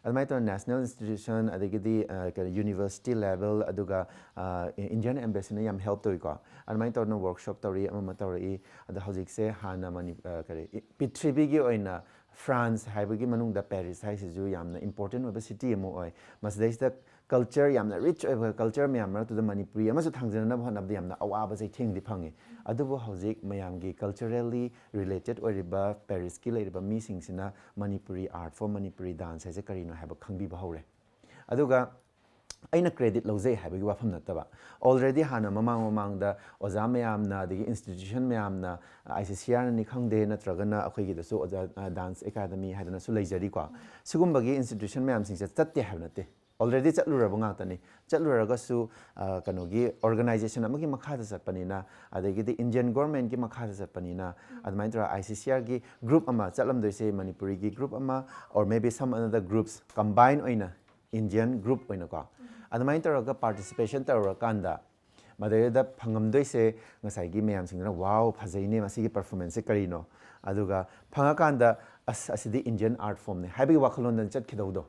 ꯑꯗꯨꯃꯥꯏꯅ ꯇꯧꯅ national institution, ꯑꯗꯒꯤꯗꯤ, ꯑ, ꯀꯩꯅꯣ, university level, ꯑꯗꯨꯒ, ꯑ, Indian embassyꯅ ꯌꯥꯝ help ꯇꯧꯏꯀꯣ꯫ ꯑꯗꯨꯃꯥꯏꯅ ꯇꯧꯗꯅ workshop ꯇꯧꯔꯤ, ꯑꯃ ꯑꯃ ꯇꯧꯔꯛꯏ꯫ ꯑꯗꯣ ꯍꯧꯖꯤꯛꯁꯦ ꯍꯥꯟꯅ ꯃꯅꯤ-, ꯑ, ꯀꯔꯤ, ꯏ-, ꯄ꯭ꯔꯤꯊꯤꯕꯤꯒꯤ ꯑꯣꯏꯅ France ꯍꯥꯏꯕꯒꯤ ꯃꯅꯨꯡꯗ Paris ꯍꯥꯏꯁꯤꯁꯨ ꯌꯥꯝꯅ important ꯑꯣꯏꯕ city ꯑꯃ ꯑꯣꯏ꯫ ꯃꯁꯤꯗꯩꯁꯤꯗ culture ꯌꯥꯝꯅ rich ꯑꯣꯏꯕ culture ꯃꯌꯥꯝ ꯃꯔꯛꯇꯨꯗ ꯃꯅꯤꯄꯨꯔꯤ ꯑꯃꯁꯨ ꯊꯥꯡꯖꯟꯅꯅꯕ ꯍꯣꯠꯅꯕꯗ ꯌꯥꯝꯅ ꯑꯋꯥꯕ ꯆꯩꯊꯦꯡꯗꯤ ꯐꯪꯉꯤ꯫ ꯑꯗꯨꯕꯨ ꯍꯧꯖꯤꯛ ꯃꯌꯥꯝꯒꯤ culturally related ꯑꯣꯏꯔꯤꯕ Parisꯀꯤ ꯂꯩꯔꯤꯕ ꯃꯤꯁꯤꯡꯁꯤꯅ Manipuri art form, Manipuri dance ꯍꯥꯏꯁꯦ ꯀꯔꯤꯅꯣ ꯍꯥꯏꯕ ꯈꯪꯕꯤꯕ ꯍꯧꯔꯦ꯫ ꯑꯗꯨꯒ ꯑꯩꯅ credit ꯂꯧꯖꯩ ꯍꯥꯏꯕꯒꯤ ꯋꯥꯐꯝ ꯅꯠꯇꯕ, already ꯍꯥꯟꯅ ꯃꯃꯥꯡ ꯃꯃꯥꯡꯗ ꯑꯣꯖꯥ ꯃꯌꯥꯝꯅ, ꯑꯗꯒꯤ institution ꯃꯌꯥꯝꯅ, ICCRꯅꯅꯤ ꯈꯪꯗꯦ, ꯅꯠꯇ꯭ꯔꯒꯅ ꯑꯩꯈꯣꯏꯒꯤꯗꯁꯨ ꯑꯣꯖꯥ, ꯑ, dance academy ꯍꯥꯏꯗꯅꯁꯨ ꯂꯩꯖꯔꯤꯀꯣ꯫ ꯁꯤꯒꯨꯝꯕꯒꯤ institution ꯃꯌꯥꯝꯁꯤꯡꯁꯦ ꯆꯠꯇꯦ ꯍꯥꯏꯕ ꯅꯠꯇꯦ, already ꯆꯠꯂꯨꯔꯕ ꯉꯥꯛꯇꯅꯤ꯫ ꯆꯠꯂꯨꯔꯒꯁꯨ, ꯑ, ꯀꯩꯅꯣꯒꯤ organization ꯑꯃꯒꯤ ꯃꯈꯥꯗ ꯆꯠꯄꯅꯤꯅ, ꯑꯗꯒꯤꯗꯤ Indian governmentꯀꯤ ꯃꯈꯥꯗ ꯆꯠꯄꯅꯤꯅ, ꯑꯗꯨꯃꯥꯏꯅ ꯇꯧꯔꯒ ICCRꯒꯤ group ꯑꯃ ꯆꯠꯂꯝꯗꯣꯏꯁꯦ, ꯃꯅꯤꯄꯨꯔꯤꯒꯤ group ꯑꯃ, or maybe some another groups combine ꯑꯣꯏꯅ Indian group ꯑꯣꯏꯅꯀꯣ, ꯑꯗꯨꯃꯥꯏꯅ ꯇꯧꯔꯒ participation ꯇꯧꯔꯀꯥꯟꯗ ꯃꯗꯩꯗ ꯐꯪꯉꯝꯗꯣꯏꯁꯦ ꯉꯁꯥꯏꯒꯤ ꯃꯌꯥꯝꯁꯤꯡꯗꯨꯅ "ꯋꯥꯎ, ꯐꯖꯩꯅꯦ, ꯃꯁꯤꯒꯤ performance ꯁꯦ ꯀꯔꯤꯅꯣ?" ꯑꯗꯨꯒ ꯐꯪꯉꯀꯥꯟꯗ "ꯑꯁ, ꯑꯁꯤꯗꯤ Indian art form ꯅꯦ" ꯍꯥꯏꯕꯒꯤ ꯋꯥꯈꯜꯂꯣꯟꯗ ꯆꯠꯈꯤꯗꯧꯗꯣ꯫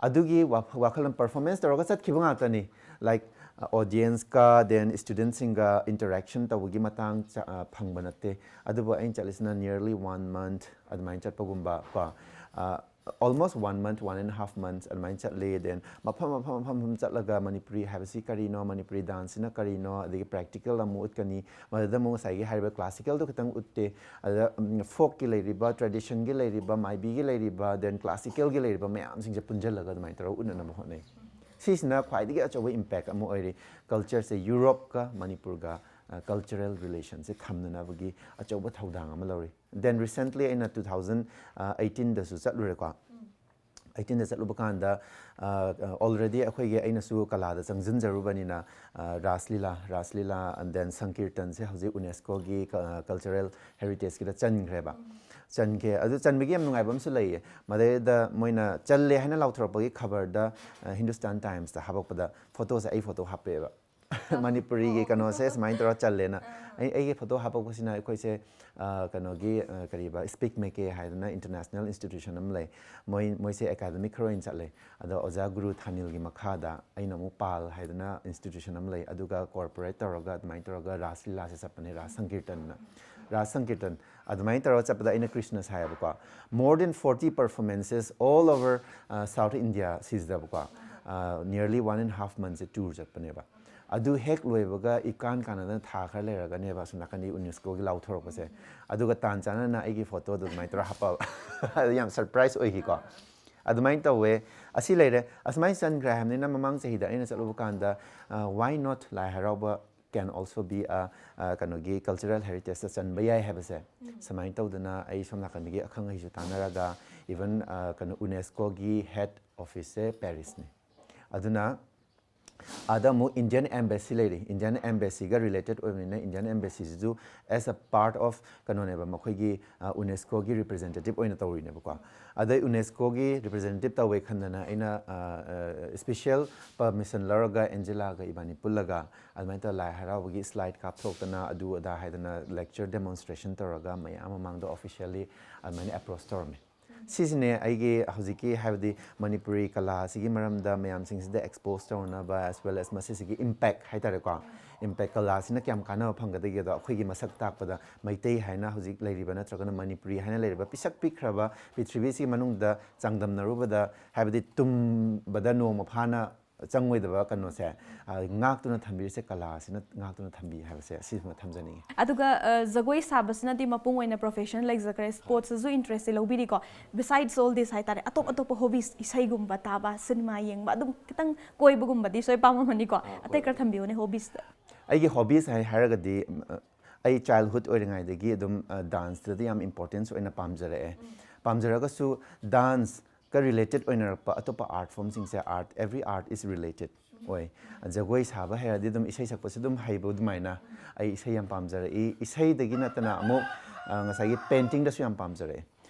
ꯑꯗꯨꯒꯤ ꯋꯥ-, ꯋꯥꯈꯜꯂꯣꯟ, performance ꯇꯧꯔꯒ ꯆꯠꯈꯤꯕ ꯉꯥꯛꯇꯅꯤ꯫ Like, ꯑ, audience ꯀ, then student ꯁꯤꯡꯒ interaction ꯇꯧꯕꯒꯤ ꯃꯇꯥꯡ ꯆ-, ꯑ, ꯐꯪꯕ ꯅꯠꯇꯦ꯫ ꯑꯗꯨꯕꯨ ꯑꯩꯅ ꯆꯠꯂꯤꯁꯤꯅ nearly one month ꯑꯗꯨꯃꯥꯏꯅ ꯆꯠꯄꯒꯨꯝꯕ ꯀꯣ꯫ ꯑ, almost one month, one and a half months ꯑꯗꯨꯃꯥꯏꯅ ꯆꯠꯂꯤ꯫ Then ꯃꯐꯝ, ꯃꯐꯝ, ꯃꯐꯝ, ꯃꯐꯝ ꯆꯠꯂꯒ ꯃꯅꯤꯄꯨꯔꯤ ꯍꯥꯏꯕꯁꯤ ꯀꯔꯤꯅꯣ, ꯃꯅꯤꯄꯨꯔꯤ dance ꯁꯤꯅ ꯀꯔꯤꯅꯣ, ꯑꯗꯒꯤ practical ꯑꯃꯨꯛ ꯎꯠꯀꯅꯤ꯫ ꯃꯗꯨꯗ ꯑꯃꯨꯛ ꯉꯁꯥꯏꯒꯤ ꯍꯥꯏꯔꯤꯕ classical ꯗꯣ ꯈꯤꯇꯪ ꯎꯠꯇꯦ꯫ ꯑꯗ, ꯎꯝ, folk ꯀꯤ ꯂꯩꯔꯤꯕ, tradition ꯒꯤ ꯂꯩꯔꯤꯕ, ꯃꯥꯏꯕꯤꯒꯤ ꯂꯩꯔꯤꯕ, then classical ꯒꯤ ꯂꯩꯔꯤꯕ ꯃꯌꯥꯝꯁꯤꯡꯁꯦ ꯄꯨꯟꯁꯤꯜꯂꯒ ꯑꯗꯨꯃꯥꯏꯅ ꯇꯧꯔꯒ ꯎꯠꯅꯅꯕ ꯍꯣꯠꯅꯩ꯫ ꯁꯤꯁꯤꯅ ꯈ꯭ꯋꯥꯏꯗꯒꯤ ꯑꯆꯧꯕ impact ꯑꯃ ꯑꯣꯏꯔꯤ꯫ Culture ꯁꯦ Europe ꯀ ꯃꯅꯤꯄꯨꯔꯒ, ꯑ, cultural relation ꯁꯦ ꯊꯝꯅꯅꯕꯒꯤ ꯑꯆꯧꯕ ꯊꯧꯗꯥꯡ ꯑꯃ ꯂꯧꯔꯤ꯫ Then recently ꯑꯩꯅ two thousand eighteen ꯗꯁꯨ ꯆꯠꯂꯨꯔꯦꯀꯣ꯫ Eighteen ꯗ ꯆꯠꯂꯨꯕ ꯀꯥꯟꯗ, ꯑ, already ꯑꯩꯈꯣꯏꯒꯤ, ꯑꯩꯅꯁꯨ ꯀꯂꯥꯗ ꯆꯪꯁꯤꯟꯖꯔꯨꯕꯅꯤꯅ, ꯑ, ꯔꯥꯁ ꯂꯤꯂꯥ, ꯔꯥꯁ ꯂꯤꯂꯥ and then ꯁꯪꯀꯤꯔꯇꯟꯁꯦ ꯍꯧꯖꯤꯛ UNESCO ꯒꯤ ꯀ-, cultural heritage ꯀꯤꯗ ꯆꯟꯈ꯭ꯔꯦꯕ꯫ ꯆꯟꯈ꯭ꯔꯦ꯫ ꯑꯗꯨ ꯆꯟꯕꯒꯤ ꯌꯥꯝ ꯅꯨꯡꯉꯥꯏꯕ ꯑꯃꯁꯨ ꯂꯩꯌꯦ꯫ ꯃꯗꯩꯗ ꯃꯣꯏꯅ ꯆꯜꯂꯦ ꯍꯥꯏꯅ ꯂꯥꯎꯊꯣꯔꯛꯄꯒꯤ ꯈꯕꯔꯗ, ꯑ, Hindustan Times ꯇ ꯍꯥꯄꯛꯄꯗ photo ꯁꯦ, ꯑꯩ photo ꯍꯥꯞꯄꯛꯑꯦꯕ꯫ ꯃꯅꯤꯄꯨꯔꯤꯒꯤ ꯀꯩꯅꯣꯁꯦ ꯁꯨꯃꯥꯏꯅ ꯇꯧꯔ ꯆꯜꯂꯦꯅ꯫ ꯑꯩ, ꯑꯩꯒꯤ photo ꯍꯥꯄꯛꯄꯁꯤꯅ ꯑꯩꯈꯣꯏꯁꯦ, ꯑ, ꯀꯩꯅꯣꯒꯤ, ꯑ, ꯀꯔꯤꯕ, SPICMACAE ꯍꯥꯏꯗꯅ international institution ꯑꯃ ꯂꯩ꯫ ꯃꯣꯏ, ꯃꯣꯏꯁꯦ academic ꯈꯔ ꯑꯣꯏꯅ ꯆꯠꯂꯦ꯫ ꯑꯗꯣ ꯑꯣꯖꯥ ꯒꯨꯔꯨ ꯊꯥꯅꯤꯜꯒꯤ ꯃꯈꯥꯗ ꯑꯩꯅ ꯑꯃꯨꯛ PAL ꯍꯥꯏꯗꯅ institution ꯑꯃ ꯂꯩ꯫ ꯑꯗꯨꯒ cooperate ꯇꯧꯔꯒ ꯑꯗꯨꯃꯥꯏꯅ ꯇꯧꯔꯒ ꯔꯥꯁ ꯂꯤꯂꯥꯁꯦ ꯆꯠꯄꯅꯦ, ꯔꯥꯁ ꯁꯪꯀꯤꯔꯇꯟꯅ꯫ ꯔꯥꯁ ꯁꯪꯀꯤꯔꯇꯟ꯫ ꯑꯗꯨꯃꯥꯏꯅ ꯇꯧꯔꯒ ꯆꯠꯄꯗ ꯑꯩꯅ Krishna ꯁꯥꯏꯌꯦꯕꯀꯣ꯫ More than forty performances all over, ꯑ, South India ꯁꯤꯁꯤꯗꯕꯀꯣ꯫ ꯑ, nearly one and half month say tour ꯆꯠꯄꯅꯦꯕ꯫ ꯑꯗꯨ ꯍꯦꯛ ꯂꯣꯏꯕꯒ ꯏꯀꯥꯟ ꯀꯥꯟꯅꯗꯅ ꯊꯥ ꯈꯔ ꯂꯩꯔꯒꯅꯦꯕ ꯑꯁꯣꯝ ꯅꯥꯀꯟꯗꯒꯤ UNESCO ꯒꯤ ꯂꯥꯎꯊꯣꯔꯛꯄꯁꯦ꯫ ꯑꯗꯨꯒ ꯇꯥꯟ ꯆꯥꯅꯅ ꯑꯩꯒꯤ photo ꯗꯣ ꯑꯗꯨꯃꯥꯏꯅ ꯇꯧꯔ ꯍꯥꯞꯄꯛꯑꯕ꯫ ꯑꯗꯨ ꯌꯥꯝ surprise ꯑꯣꯏꯈꯤꯀꯣ꯫ ꯑꯗꯨꯃꯥꯏꯅ ꯇꯧꯋꯦ꯫ ꯑꯁꯤ ꯂꯩꯔꯦ꯫ ꯑꯁꯨꯃꯥꯏꯅ ꯆꯟꯈ꯭ꯔꯦ ꯍꯥꯏꯕꯅꯤꯅ ꯃꯃꯥꯡ ꯆꯍꯤꯗ ꯑꯩꯅ ꯆꯠꯂꯨꯕ ꯀꯥꯟꯗ, ꯑ, "Why not ꯂꯥꯏ ꯍꯔꯥꯎꯕ can also be a, ꯑ, ꯀꯩꯅꯣꯒꯤ cultural heritage ꯇ ꯆꯟꯕ ꯌꯥꯏ" ꯍꯥꯏꯕꯁꯦ꯫ ꯁꯨꯃꯥꯏꯅ ꯇꯧꯗꯅ ꯑꯩ ꯁꯣꯝ ꯅꯥꯀꯟꯗꯒꯤ ꯑꯈꯪ ꯑꯍꯩꯁꯨ ꯇꯥꯟꯅꯔꯒ, even, ꯑ, ꯀꯩꯅꯣ UNESCO ꯒꯤ head office ꯁꯦ Paris ꯅꯤ꯫ ꯑꯗꯨꯅ ꯑꯗ ꯑꯃꯨꯛ Indian Embassy ꯂꯩꯔꯤ꯫ Indian Embassy ꯒ related ꯑꯣꯏꯕꯅꯤꯅ Indian Embassy ꯁꯤꯁꯨ as a part of ꯀꯩꯅꯣꯅꯦꯕ, ꯃꯈꯣꯏꯒꯤ ꯎꯅꯦꯁꯀꯣꯒꯤ representative ꯑꯣꯏꯅ ꯇꯧꯔꯤꯅꯦꯕꯀꯣ꯫ ꯑꯗꯩ ꯎꯅꯦꯁꯀꯣꯒꯤ representative ꯇꯧꯋꯦ ꯈꯟꯗꯅ ꯑꯩꯅ special permission ꯂꯧꯔꯒ ꯑꯦꯟꯖꯦꯂꯥꯒ ꯏꯕꯥꯅꯤ ꯄꯨꯜꯂꯒ ꯑꯗꯨꯃꯥꯏꯅ ꯇꯧꯔ ꯂꯥꯏ ꯍꯔꯥꯎꯕꯒꯤ slide ꯀꯥꯞꯊꯣꯛꯇꯅ ꯑꯗꯨ ꯑꯗꯥ ꯍꯥꯏꯗꯅ lecture demonstration ꯇꯧꯔꯒ ꯃꯌꯥꯝ ꯃꯃꯥꯡꯗ officially ꯑꯗꯨꯃꯥꯏꯅ approach ꯇꯧꯔꯝꯃꯦ꯫ ꯁꯤꯁꯤꯅꯦ ꯑꯩꯒꯤ ꯍꯧꯖꯤꯛꯀꯤ, ꯍꯥꯏꯕꯗꯤ ꯃꯅꯤꯄꯨꯔꯤ ꯀꯂꯥ ꯑꯁꯤꯒꯤ ꯃꯔꯝꯗ ꯃꯌꯥꯝꯁꯤꯡꯁꯤꯗ expose ꯇꯧꯅꯕ, as well as ꯃꯁꯤꯁꯤꯒꯤ impact ꯍꯥꯏꯇꯥꯔꯦꯀꯣ, impact, ꯀꯂꯥꯁꯤꯅ ꯀꯌꯥꯝ ꯀꯥꯟꯅꯕ ꯐꯪꯒꯗꯒꯦꯗꯣ ꯑꯩꯈꯣꯏꯒꯤ ꯃꯁꯛ ꯇꯥꯛꯄꯗ, ꯃꯩꯇꯩ ꯍꯥꯏꯅ ꯍꯧꯖꯤꯛ ꯂꯩꯔꯤꯕ ꯅꯠꯇ꯭ꯔꯒꯅ ꯃꯅꯤꯄꯨꯔꯤ ꯍꯥꯏꯅ ꯂꯩꯔꯤꯕ ꯄꯤꯁꯛ ꯄꯤꯛꯈ꯭ꯔꯕ ꯄ꯭ꯔꯤꯊꯤꯕꯤꯁꯤꯒꯤ ꯃꯅꯨꯡꯗ ꯆꯥꯡꯗꯝꯅꯔꯨꯕꯗ, ꯍꯥꯏꯕꯗꯤ ꯇꯨꯝꯕꯗ ꯅꯣꯡꯃ ꯐꯥꯅ ꯆꯪꯉꯣꯏꯗꯕ ꯀꯩꯅꯣꯁꯦ, ꯑ, ꯉꯥꯛꯇꯨꯅ ꯊꯝꯕꯤꯔꯤꯁꯦ ꯀꯂꯥꯁꯤꯅ ꯉꯥꯛꯇꯨꯅ ꯊꯝꯕꯤ ꯍꯥꯏꯕꯁꯦ ꯁꯤꯃ ꯊꯝꯖꯅꯤꯡꯉꯤ꯫ ꯑꯗꯨꯒ, ꯑ, ꯖꯒꯣꯏ ꯁꯥꯕꯁꯤꯅꯗꯤ ꯃꯄꯨꯡ ꯑꯣꯏꯅ profession ꯂꯩꯖꯈ꯭ꯔꯦ, sports ꯁꯨ interest say ꯂꯧꯕꯤꯔꯤꯀꯣ꯫ Besides all this ꯍꯥꯏꯇꯥꯔꯦ, ꯑꯇꯣꯞ ꯑꯇꯣꯞꯄ hobbies, ꯏꯁꯩꯒꯨꯝꯕ ꯇꯥꯕ, ꯁꯤꯅꯦꯃꯥ ꯌꯦꯡꯕ, ꯑꯗꯨꯝ ꯈꯤꯇꯪ ꯀꯣꯏꯕꯒꯨꯝꯕꯗꯤ ꯁꯣꯏ ꯄꯥꯝꯃꯝꯃꯅꯤꯀꯣ꯫ ꯑꯥ, ꯑꯇꯩ ꯈꯔ ꯀꯣꯏꯕ꯫ ꯊꯝꯕꯤꯌꯨꯅꯦ hobbies ꯇ꯫ ꯑꯩꯒꯤ hobbies ꯍꯥꯏ ꯍꯥꯏꯔꯒꯗꯤ, ꯎꯝ, ꯑ, ꯑꯩ childhood ꯑꯣꯏꯔꯤꯉꯩꯗꯒꯤ ꯑꯗꯨꯝ, ꯑ, dance ꯇꯗꯤ ꯌꯥꯝ importance ꯑꯣꯏꯅ ꯄꯥꯝꯖꯔꯛꯑꯦ꯫ ꯄꯥꯝꯖꯔꯒꯁꯨ dance ꯀ related ꯑꯣꯏꯅꯔꯛꯄ ꯑꯇꯣꯞꯄ art form ꯁꯤꯡꯁꯦ, art, every art is related ꯑꯣꯏ꯫ ꯖꯒꯣꯏ ꯁꯥꯕ ꯍꯩꯔꯗꯤ ꯑꯗꯨꯝ ꯏꯁꯩ ꯁꯛꯄꯁꯨ ꯑꯗꯨꯝ ꯍꯩꯕ ꯑꯗꯨꯃꯥꯏꯅ꯫ ꯑꯩ ꯏꯁꯩ ꯌꯥꯝ ꯄꯥꯝꯖꯔꯛꯏ꯫ ꯏꯁꯩꯗꯒꯤ ꯅꯠꯇꯅ ꯑꯃꯨꯛ, ꯑ, ꯉꯁꯥꯏꯒꯤ painting ꯗꯁꯨ ꯌꯥꯝ ꯄꯥꯝꯖꯔꯛꯑꯦ꯫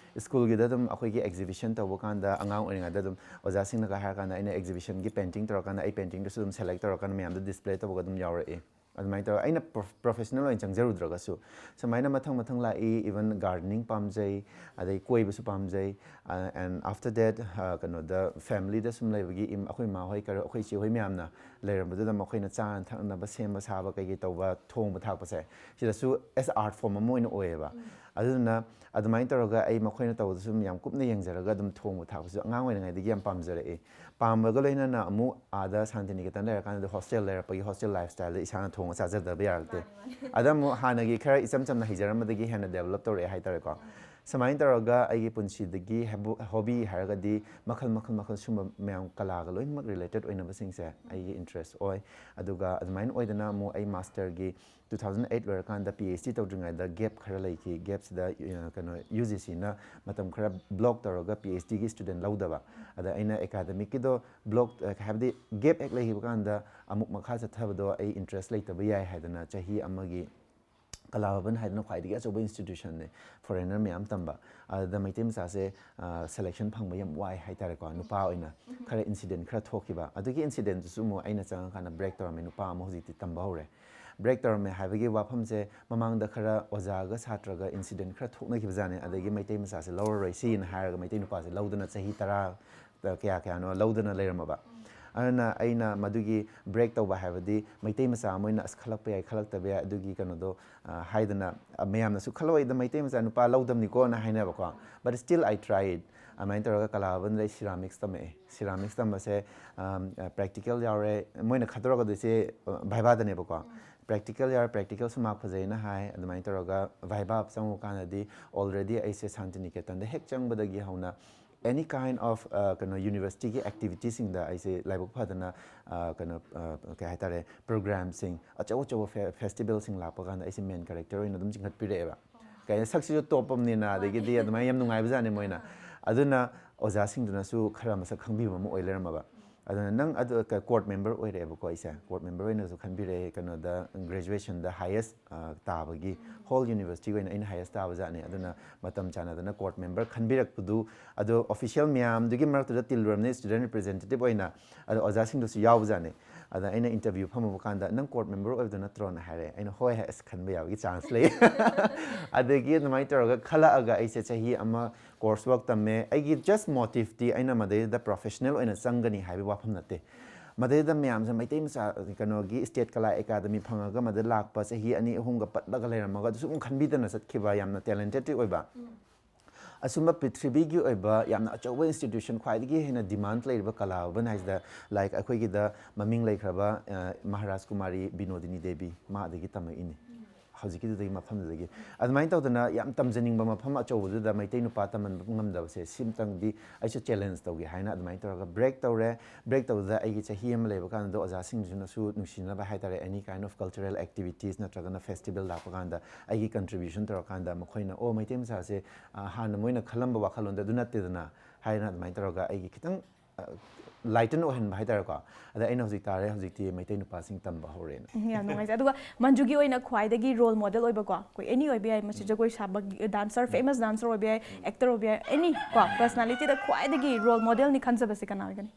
ꯁ꯭ꯀꯨꯜꯒꯤꯗ ꯑꯗꯨꯝ ꯑꯩꯈꯣꯏꯒꯤ exhibition ꯇꯧꯕ ꯀꯥꯟꯗ, ꯑꯉꯥꯡ ꯑꯣꯏꯔꯤꯉꯩꯗ ꯑꯗꯨꯝ ꯑꯣꯖꯥꯁꯤꯡꯅꯒ ꯍꯥꯏꯔꯀꯥꯟꯗ ꯑꯩꯅ exhibition ꯒꯤ painting ꯇꯧꯔꯀꯥꯟꯗ ꯑꯩ painting ꯗꯨꯁꯨ ꯑꯗꯨꯝ select ꯇꯧꯔꯀꯥꯟꯗ ꯃꯌꯥꯝꯗ display ꯇꯧꯕꯒ ꯑꯗꯨꯝ ꯌꯥꯎꯔꯛꯏ꯫ ꯑꯗꯨꯃꯥꯏꯅ ꯇꯧꯔꯒ ꯑꯩꯅ prof-, professional ꯑꯣꯏꯅ ꯆꯪꯖꯔꯨꯗ꯭ꯔꯒꯁꯨ ꯁꯨꯃꯥꯏꯅ ꯃꯊꯪ ꯃꯊꯪ ꯂꯥꯛꯏ꯫ Even gardening ꯄꯥꯝꯖꯩ, ꯑꯗꯩ ꯀꯣꯏꯕꯁꯨ ꯄꯥꯝꯖꯩ, ꯑ, and after that, ꯑ, ꯀꯩꯅꯣꯗ family ꯗ ꯁꯨꯝ ꯂꯩꯕꯒꯤ ꯏꯝ-, ꯑꯩꯈꯣꯏ ꯏꯃꯥ ꯍꯣꯏ, ꯀꯔ-, ꯑꯩꯈꯣꯏ ꯏꯆꯦ ꯍꯣꯏ ꯃꯌꯥꯝꯅ ꯂꯩꯔꯝꯕꯗꯨꯗ ꯃꯈꯣꯏꯅ ꯆꯥꯅ ꯊꯛꯅꯕ ꯁꯦꯝꯕ ꯁꯥꯕ ꯀꯩꯀꯩ ꯇꯧꯕ, ꯊꯣꯡꯕ ꯊꯥꯛꯄꯁꯦ, ꯁꯤꯗꯁꯨ as art form ꯑꯃ ꯑꯣꯏꯅ ꯑꯣꯏꯌꯦꯕ꯫ ꯑꯗꯨꯗꯨꯅ ꯑꯗꯨꯃꯥꯏꯅ ꯇꯧꯔꯒ ꯑꯩ ꯃꯈꯣꯏꯅ ꯇꯧꯕꯗꯨꯁꯨ ꯌꯥꯝ ꯀꯨꯞꯅ ꯌꯦꯡꯖꯔꯒ ꯑꯗꯨꯝ ꯊꯣꯡꯕ ꯊꯥꯛꯄꯁꯨ ꯑꯉꯥꯡ ꯑꯣꯏꯔꯤꯉꯩꯗꯒꯤ ꯌꯥꯝ ꯄꯥꯝꯖꯔꯛꯏ꯫ ꯄꯥꯝꯕꯒ ꯂꯣꯏꯅꯅ ꯑꯃꯨꯛ ꯑꯥꯗ ꯁꯥꯟꯇꯤꯅꯤꯀꯦꯇꯟ ꯂꯩꯔꯀꯥꯟꯗꯗꯤ hostel ꯂꯩꯔꯛꯄꯒꯤ hostel lifestyle ꯗ ꯏꯁꯥꯅ ꯊꯣꯡꯉ ꯆꯥꯖꯗꯕ ꯌꯥꯔꯛꯇꯦ꯫ ꯃꯥꯅꯤ, ꯃꯥꯅꯤ꯫ ꯑꯗ ꯑꯃꯨꯛ ꯍꯥꯟꯅꯒꯤ ꯈꯔ ꯏꯆꯝ ꯆꯝꯅ ꯍꯩꯖꯔꯝꯕꯗꯒꯤ ꯍꯦꯟꯅ develop ꯇꯧꯔꯛꯑꯦ ꯍꯥꯏꯇꯥꯔꯦꯀꯣ꯫ ꯁꯨꯃꯥꯏꯅ ꯇꯧꯔꯒ ꯑꯩꯒꯤ ꯄꯨꯟꯁꯤꯗꯒꯤ ꯍꯦꯕꯨ- ꯍꯣꯕꯤ ꯍꯥꯏꯔꯒꯗꯤ ꯃꯈꯜ ꯃꯈꯜ ꯃꯈꯜ ꯁꯨꯝꯕ ꯃꯌꯥꯝ ꯀꯂꯥꯒ ꯂꯣꯏꯅꯃꯛ ꯔꯤꯂꯦꯇꯦꯠ ꯑꯣꯏꯅꯕꯁꯤꯡꯁꯦ ꯑꯩꯒꯤ ꯏꯟꯇꯔꯦꯁ ꯑꯣꯏ꯫ ꯑꯗꯨꯒ ꯑꯗꯨꯃꯥꯏꯅ ꯑꯣꯏꯗꯅ ꯑꯃꯨꯛ ꯑꯩ ꯃꯥꯁꯇꯔꯒꯤ ꯇꯨ ꯊꯥꯎꯖꯟ ꯑꯩꯠ ꯂꯣꯏꯔꯀꯥꯟꯗ ꯄꯤ ꯑꯩꯆ ꯗꯤ ꯇꯧꯗ꯭ꯔꯤꯉꯩꯗ ꯒꯦꯞ ꯈꯔ ꯂꯩꯈꯤ꯫ ꯒꯦꯞꯁꯤꯗ ꯑ, ꯀꯩꯅꯣ ꯌꯨ ꯖꯤ ꯁꯤꯅ ꯃꯇꯝ ꯈꯔ ꯕ꯭ꯂꯣꯛ ꯇꯧꯔꯒ ꯄꯤ ꯑꯩꯆ ꯗꯤꯒꯤ ꯏꯁꯇꯨꯗꯦꯟ ꯂꯧꯗꯕ꯫ ꯑꯗ ꯑꯩꯅ ꯑꯦꯀꯥꯗꯃꯤꯛꯀꯤꯗꯣ ꯕ꯭ꯂꯣꯛ ꯍꯥꯏꯕꯗꯤ ꯒꯦꯞ ꯍꯦꯛ ꯂꯩꯈꯤꯕ ꯀꯥꯟꯗ ꯑꯃꯨꯛ ꯃꯈꯥ ꯆꯠꯊꯕꯗꯣ ꯑꯩ ꯏꯟꯇꯔꯦꯁ ꯂꯩꯇꯕ ꯌꯥꯏ ꯍꯥꯏꯗꯅ ꯆꯍꯤ ꯑꯃꯒꯤ ꯀꯂꯥ ꯚꯕꯟ ꯍꯥꯏꯗꯅ ꯈ꯭ꯋꯥꯏꯗꯒꯤ ꯑꯆꯧꯕ ꯏꯟꯁꯇꯤꯇ꯭ꯌꯨꯁꯟꯅꯦ, ꯐꯣꯔꯦꯟꯅꯔ ꯃꯌꯥꯝ ꯇꯝꯕ꯫ ꯑꯗꯨꯗ ꯃꯩꯇꯩ ꯃꯆꯥꯁꯦ ꯁꯦꯂꯦꯛꯁꯟ ꯐꯪꯕ ꯌꯥꯝ ꯋꯥꯏ ꯍꯥꯏꯇꯥꯔꯦꯀꯣ꯫ ꯅꯨꯄꯥ ꯑꯣꯏꯅ ꯈꯔ ꯏꯟꯁꯤꯗꯦꯟ ꯈꯔ ꯊꯣꯛꯈꯤꯕ꯫ ꯑꯗꯨꯒꯤ ꯏꯟꯁꯤꯗꯦꯟꯗꯨꯁꯨ ꯑꯃꯨꯛ ꯑꯩꯅ ꯆꯪꯉꯀꯥꯟꯗ ꯕ꯭ꯔꯦꯛ ꯇꯧꯔꯝꯃꯦ꯫ ꯅꯨꯄꯥ ꯑꯃ ꯍꯧꯖꯤꯛꯇꯤ ꯇꯝꯕ ꯍꯧꯔꯦ꯫ ꯕ꯭ꯔꯦꯛ ꯇꯧꯔꯝꯃꯦ ꯍꯥꯏꯕꯒꯤ ꯋꯥꯐꯝꯁꯦ ꯃꯃꯥꯡꯗ ꯈꯔ ꯑꯣꯖꯥꯒ ꯁꯥꯇ꯭ꯔꯒ ꯏꯟꯁꯤꯗꯦꯟ ꯈꯔ ꯊꯣꯛꯅꯈꯤꯕꯖꯥꯠꯅꯤ꯫ ꯑꯗꯒꯤ ꯃꯩꯇꯩ ꯃꯆꯥꯁꯦ ꯂꯧꯔꯔꯣꯏ ꯁꯤꯅ ꯍꯥꯏꯔꯒ ꯃꯩꯇꯩ ꯅꯨꯄꯥꯁꯦ ꯂꯧꯗꯅ ꯆꯍꯤ ꯇꯔꯥ ꯀꯌꯥ ꯀꯌꯥꯅꯣ ꯂꯧꯗꯅ ꯂꯩꯔꯝꯃꯕ꯫ ꯑꯗꯨꯅ ꯑꯩꯅ ꯃꯗꯨꯒꯤ ꯕ꯭ꯔꯦꯛ ꯇꯧꯕ ꯍꯥꯏꯕꯗꯤ ꯃꯩꯇꯩ ꯃꯆꯥ ꯑꯃ ꯑꯣꯏꯅ ꯑꯁ ꯈꯜꯂꯛꯄ ꯌꯥꯏ ꯈꯜꯂꯛꯇꯕ ꯌꯥꯏ ꯑꯗꯨꯒꯤ ꯀꯩꯅꯣꯗꯣ ꯑ, ꯍꯥꯏꯗꯅ, ꯑ, ꯃꯌꯥꯝꯅꯁꯨ ꯈꯜꯂꯣꯏꯗ ꯃꯩꯇꯩ ꯃꯆꯥ ꯅꯨꯄꯥ ꯂꯧꯗꯕꯅꯤꯀꯣꯅ ꯍꯥꯏꯅꯕꯀꯣ꯫ But still I tried. ꯑꯗꯨꯃꯥꯏꯅ ꯇꯧꯔꯒ ꯀꯂꯥ ꯚꯕꯟꯗ ꯑꯩ ꯁꯤꯔꯥꯃꯤꯛꯁ ꯇꯝꯃꯛꯑꯦ꯫ ꯁꯤꯔꯥꯃꯤꯛꯁ ꯇꯝꯕꯁꯦ ꯄ꯭ꯔꯦꯛꯇꯤꯀꯦꯜ ꯌꯥꯎꯔꯦ꯫ ꯃꯣꯏꯅ ꯈꯥꯗꯣꯔꯛꯀꯗꯣꯏꯁꯦ ꯚꯥꯏꯕꯥꯗꯅꯦꯕꯀꯣ꯫ ꯄ꯭ꯔꯦꯛꯇꯤꯀꯦꯜ ꯌꯥꯎꯔꯦ꯫ ꯄ꯭ꯔꯦꯛꯇꯤꯀꯦꯜꯁꯨ ꯃꯥꯔꯛ ꯐꯖꯩꯅ ꯍꯥꯏ꯫ ꯑꯗꯨꯃꯥꯏꯅ ꯇꯧꯔꯒ ꯚꯥꯏꯕꯥ ꯆꯪꯉꯨꯀꯥꯟꯗꯗꯤ already ꯑꯩꯁꯦ ꯁꯥꯟꯇꯤꯅꯤꯀꯦꯇꯟꯗ ꯍꯦꯛ ꯆꯪꯕꯗꯒꯤ ꯍꯧꯅ any kind of, ꯑ, ꯀꯩꯅꯣ, ꯌꯨꯅꯤꯚꯔꯁꯤꯇꯤꯒꯤ ꯑꯦꯛꯇꯤꯚꯤꯇꯤꯁꯤꯡꯗ ꯑꯩꯁꯦ ꯂꯥꯏꯕꯛ ꯐꯗꯅ, ꯑ, ꯀꯩꯅꯣ, ꯑ, ꯀꯩ ꯍꯥꯏꯇꯥꯔꯦ, ꯄ꯭ꯔꯣꯒ꯭ꯔꯥꯝꯁꯤꯡ, ꯑꯆꯧ ꯑꯆꯧꯕ ꯐꯦ-, ꯐꯦꯁꯇꯤꯚꯦꯜꯁꯤꯡ ꯂꯥꯛꯄ ꯀꯥꯟꯗ ꯑꯩꯁꯦ ꯃꯦꯟ ꯀꯦꯔꯦꯛꯇꯔ ꯑꯣꯏꯅ ꯑꯗꯨꯝ ꯆꯤꯡꯈꯠꯄꯤꯔꯛꯑꯦꯕ꯫ ꯀꯩ ꯁꯛꯁꯤꯁꯨ ꯇꯣꯞ ꯑꯃꯅꯤꯅ, ꯑꯗꯒꯤꯗꯤ ꯑꯗꯨꯃꯥꯏꯅ ꯌꯥꯝ ꯅꯨꯡꯉꯥꯏꯕꯖꯥꯠꯅꯤ ꯃꯣꯏꯅ꯫ ꯑꯗꯨꯅ ꯑꯣꯖꯥꯁꯤꯡꯗꯨꯅꯁꯨ ꯈꯔ ꯃꯁꯛ ꯈꯪꯕꯤꯕ ꯑꯃ ꯑꯣꯏ ꯂꯩꯔꯝꯃꯕ꯫ ꯑꯗꯨꯅ ꯅꯪ ꯑꯗꯨ ꯀ-, ꯀꯣꯔꯠ ꯃꯦꯝꯕꯔ ꯑꯣꯏꯔꯛꯑꯦꯕꯀꯣ ꯑꯩꯁꯦ꯫ ꯀꯣꯔꯠ ꯃꯦꯝꯕꯔ ꯑꯣꯏꯅꯁꯨ ꯈꯟꯕꯤꯔꯛꯑꯦ꯫ ꯀꯩꯅꯣꯗ ꯒ꯭ꯔꯦꯖꯨꯑꯦꯁꯟꯗ ꯍꯥꯏꯌꯦꯁ, ꯑ, ꯇꯥꯕꯒꯤ ꯍꯣꯜ ꯌꯨꯅꯤꯚꯔꯁꯤꯇꯤꯒꯤ ꯑꯣꯏꯅ ꯑꯩꯅ ꯍꯥꯏꯌꯦꯁ ꯇꯥꯕꯖꯥꯠꯅꯤ꯫ ꯑꯗꯨꯅ ꯃꯇꯝ ꯆꯥꯟꯅꯗꯅ ꯀꯣꯔꯠ ꯃꯦꯝꯕꯔ ꯈꯟꯕꯤꯔꯛꯄꯗꯨ, ꯑꯗꯣ ꯑꯣꯐꯤꯁꯤꯌꯦꯜ ꯃꯌꯥꯝꯗꯨꯒꯤ ꯃꯔꯛꯇꯨꯗ ꯇꯤꯜꯂꯨꯔꯕꯅꯤ, ꯁ꯭ꯇꯨꯗꯦꯟꯠ ꯔꯤꯄ꯭ꯔꯖꯦꯟꯇꯦꯇꯤꯚ ꯑꯣꯏꯅ꯫ ꯑꯗꯣ ꯑꯣꯖꯥꯁꯤꯡꯗꯨꯁꯨ ꯌꯥꯎꯕꯖꯥꯠꯅꯤ꯫ ꯑꯗ ꯑꯩꯅ ꯏꯟꯇꯔꯚ꯭ꯌꯨ ꯐꯝꯃꯨꯕ ꯀꯥꯟꯗ, "ꯅꯪ ꯀꯣꯔꯠ ꯃꯦꯝꯕꯔ ꯑꯣꯏꯕꯗꯣ ꯅꯠꯇ꯭ꯔꯣꯅ?" ꯍꯥꯏꯔꯦ꯫ ꯑꯩꯅ, "ꯍꯣꯏ" ꯍꯥꯏ, "ꯑꯁ, ꯈꯟꯕ ꯌꯥꯕꯒꯤ ꯆꯥꯟꯁ ꯂꯩ"꯫ ꯑꯗꯒꯤ ꯑꯗꯨꯃꯥꯏꯅ ꯇꯧꯔꯒ ꯈꯜꯂꯛꯑꯒ ꯑꯩꯁꯦ ꯆꯍꯤ ꯑꯃ ꯀꯣꯔꯁ ꯋꯥꯔꯛ ꯇꯝꯃꯦ꯫ ꯑꯩꯒꯤ ꯖꯁ ꯃꯣꯇꯤꯚꯇꯤ ꯑꯩꯅ ꯃꯗꯩꯗ ꯄ꯭ꯔꯣꯐꯦꯁꯅꯦꯜ ꯑꯣꯏꯅ ꯆꯪꯒꯅꯤ ꯍꯥꯏꯕꯒꯤ ꯋꯥꯐꯝ ꯅꯠꯇꯦ꯫ ꯃꯗꯩꯗ ꯃꯌꯥꯝꯁꯦ ꯃꯩꯇꯩ ꯃꯆꯥ, ꯀꯩꯅꯣꯒꯤ ꯁ꯭ꯇꯦꯠ ꯀꯂꯥ ꯑꯦꯀꯥꯗꯃꯤ ꯐꯪꯉꯒ ꯃꯗꯩ ꯂꯥꯛꯄ ꯆꯍꯤ ꯑꯅꯤ ꯑꯍꯨꯝꯒ ꯄꯠꯂꯒ ꯂꯩꯔꯝꯃꯒ ꯑꯗꯨ ꯁꯨꯝ ꯈꯟꯕꯤꯗꯅ ꯆꯠꯈꯤꯕ ꯌꯥꯝꯅ ꯇꯦꯂꯦꯟꯇꯦꯠ ꯑꯣꯏꯕ꯫ ꯑꯁꯨꯝꯕ ꯄ꯭ꯔꯤꯊꯤꯕꯤꯒꯤ ꯑꯣꯏꯕ ꯌꯥꯝꯅ ꯑꯆꯧꯕ ꯏꯟꯁꯇꯤꯇ꯭ꯌꯨꯁꯟ, ꯈ꯭ꯋꯥꯏꯗꯒꯤ ꯍꯦꯟꯅ ꯗꯤꯃꯥꯟ ꯂꯩꯔꯤꯕ ꯀꯂꯥ ꯚꯕꯟ ꯍꯥꯏꯁꯤꯗ, ꯂꯥꯏꯛ, ꯑꯩꯈꯣꯏꯒꯤꯗ ꯃꯃꯤꯡ ꯂꯩꯈ꯭ꯔꯕ, ꯑ, ꯃꯍꯥꯔꯥꯖ ꯀꯨꯃꯥꯔꯤ ꯕꯤꯅꯣꯗꯤꯅꯤ ꯗꯦꯕꯤ, ꯃꯥ ꯑꯗꯒꯤ ꯇꯝꯃꯛꯏꯅꯤ꯫ ꯍꯧꯖꯤꯛꯀꯤꯗꯨꯗꯒꯤ, ꯃꯐꯝꯗꯨꯗꯒꯤ꯫ ꯑꯗꯨꯃꯥꯏꯅ ꯇꯧꯗꯅ ꯌꯥꯝ ꯇꯝꯖꯅꯤꯡꯕ ꯃꯐꯝ ꯑꯆꯧꯕꯗꯨꯗ ꯃꯩꯇꯩ ꯅꯨꯄꯥ ꯇꯝꯍꯟꯕ ꯉꯝꯗꯕꯁꯦ, ꯁꯤꯝꯇꯪꯗꯤ ꯑꯩꯁꯨ ꯆꯦꯂꯦꯟꯖ ꯇꯧꯒꯦ ꯍꯥꯏꯅ ꯑꯗꯨꯃꯥꯏꯅ ꯇꯧꯔꯒ ꯕ꯭ꯔꯦꯛ ꯇꯧꯔꯦ꯫ ꯕ꯭ꯔꯦꯛ ꯇꯧꯕꯗ ꯑꯩꯒꯤ ꯆꯍꯤ ꯑꯃ ꯂꯩꯕ ꯀꯥꯟꯗ ꯑꯣꯖꯥꯁꯤꯡꯗꯨꯅꯁꯨ ꯅꯨꯡꯁꯤꯅꯕ ꯍꯥꯏꯇꯥꯔꯦ, any kind of cultural activities ꯅꯠꯇ꯭ꯔꯒꯅ ꯐꯦꯁꯇꯤꯚꯦꯜ ꯂꯥꯛꯄ ꯀꯥꯟꯗ ꯑꯩꯒꯤ ꯀꯟꯇ꯭ꯔꯤꯕ꯭ꯌꯨꯁꯟ ꯇꯧꯔꯀꯥꯟꯗ ꯃꯈꯣꯏꯅ, "ꯑꯣ, ꯃꯩꯇꯩ ꯃꯆꯥꯁꯦ, ꯑ, ꯍꯥꯟꯅ ꯃꯣꯏꯅ ꯈꯜꯂꯝꯕ ꯋꯥꯈꯜꯂꯣꯟꯗ ꯑꯗꯨ ꯅꯠꯇꯦꯗꯅ" ꯍꯥꯏꯅ ꯑꯗꯨꯃꯥꯏꯅ ꯇꯧꯔꯒ ꯑꯩꯒꯤ ꯈꯤꯇꯪ, ꯑ, ꯂꯥꯏꯇꯟ ꯑꯣꯏꯍꯟꯕ ꯍꯥꯏꯇꯥꯔꯦꯀꯣ꯫ ꯑꯗ ꯑꯩꯅ ꯍꯧꯖꯤꯛ ꯇꯥꯔꯦ, ꯍꯧꯖꯤꯛꯇꯤ ꯃꯩꯇꯩ ꯅꯨꯄꯥꯁꯤꯡ ꯇꯝꯕ ꯍꯧꯔꯦꯅ꯫ ꯎꯝ, ꯌꯥꯝ ꯅꯨꯡꯉꯥꯏꯖꯩ꯫ ꯑꯗꯨꯒ ꯃꯟꯖꯨꯒꯤ ꯑꯣꯏꯅ ꯈ꯭ꯋꯥꯏꯗꯒꯤ ꯔꯣꯜ ꯃꯣꯗꯦꯜ ꯑꯣꯏꯕꯀꯣ, ꯑꯩꯈꯣꯏ ꯑꯦꯅꯤ ꯑꯣꯏꯕ ꯌꯥꯏ, ꯃꯁꯤ ꯖꯒꯣꯏ ꯁꯥꯕ, ꯗꯥꯟꯁꯔ, ꯐꯦꯃꯁ ꯗꯥꯟꯁꯔ ꯑꯣꯏꯕ ꯌꯥꯏ, ꯑꯦꯛꯇꯔ ꯑꯣꯏꯕ ꯌꯥꯏ, ꯑꯦꯅꯤ ꯀꯣ, ꯄꯔꯁꯅꯥꯂꯤꯇꯤꯗ ꯈ꯭ꯋꯥꯏꯗꯒꯤ ꯔꯣꯜ ꯃꯣꯗꯦꯜꯅꯤ ꯈꯟꯖꯕꯁꯦ ꯀꯅꯥ ꯑꯣꯏꯒꯅꯤ?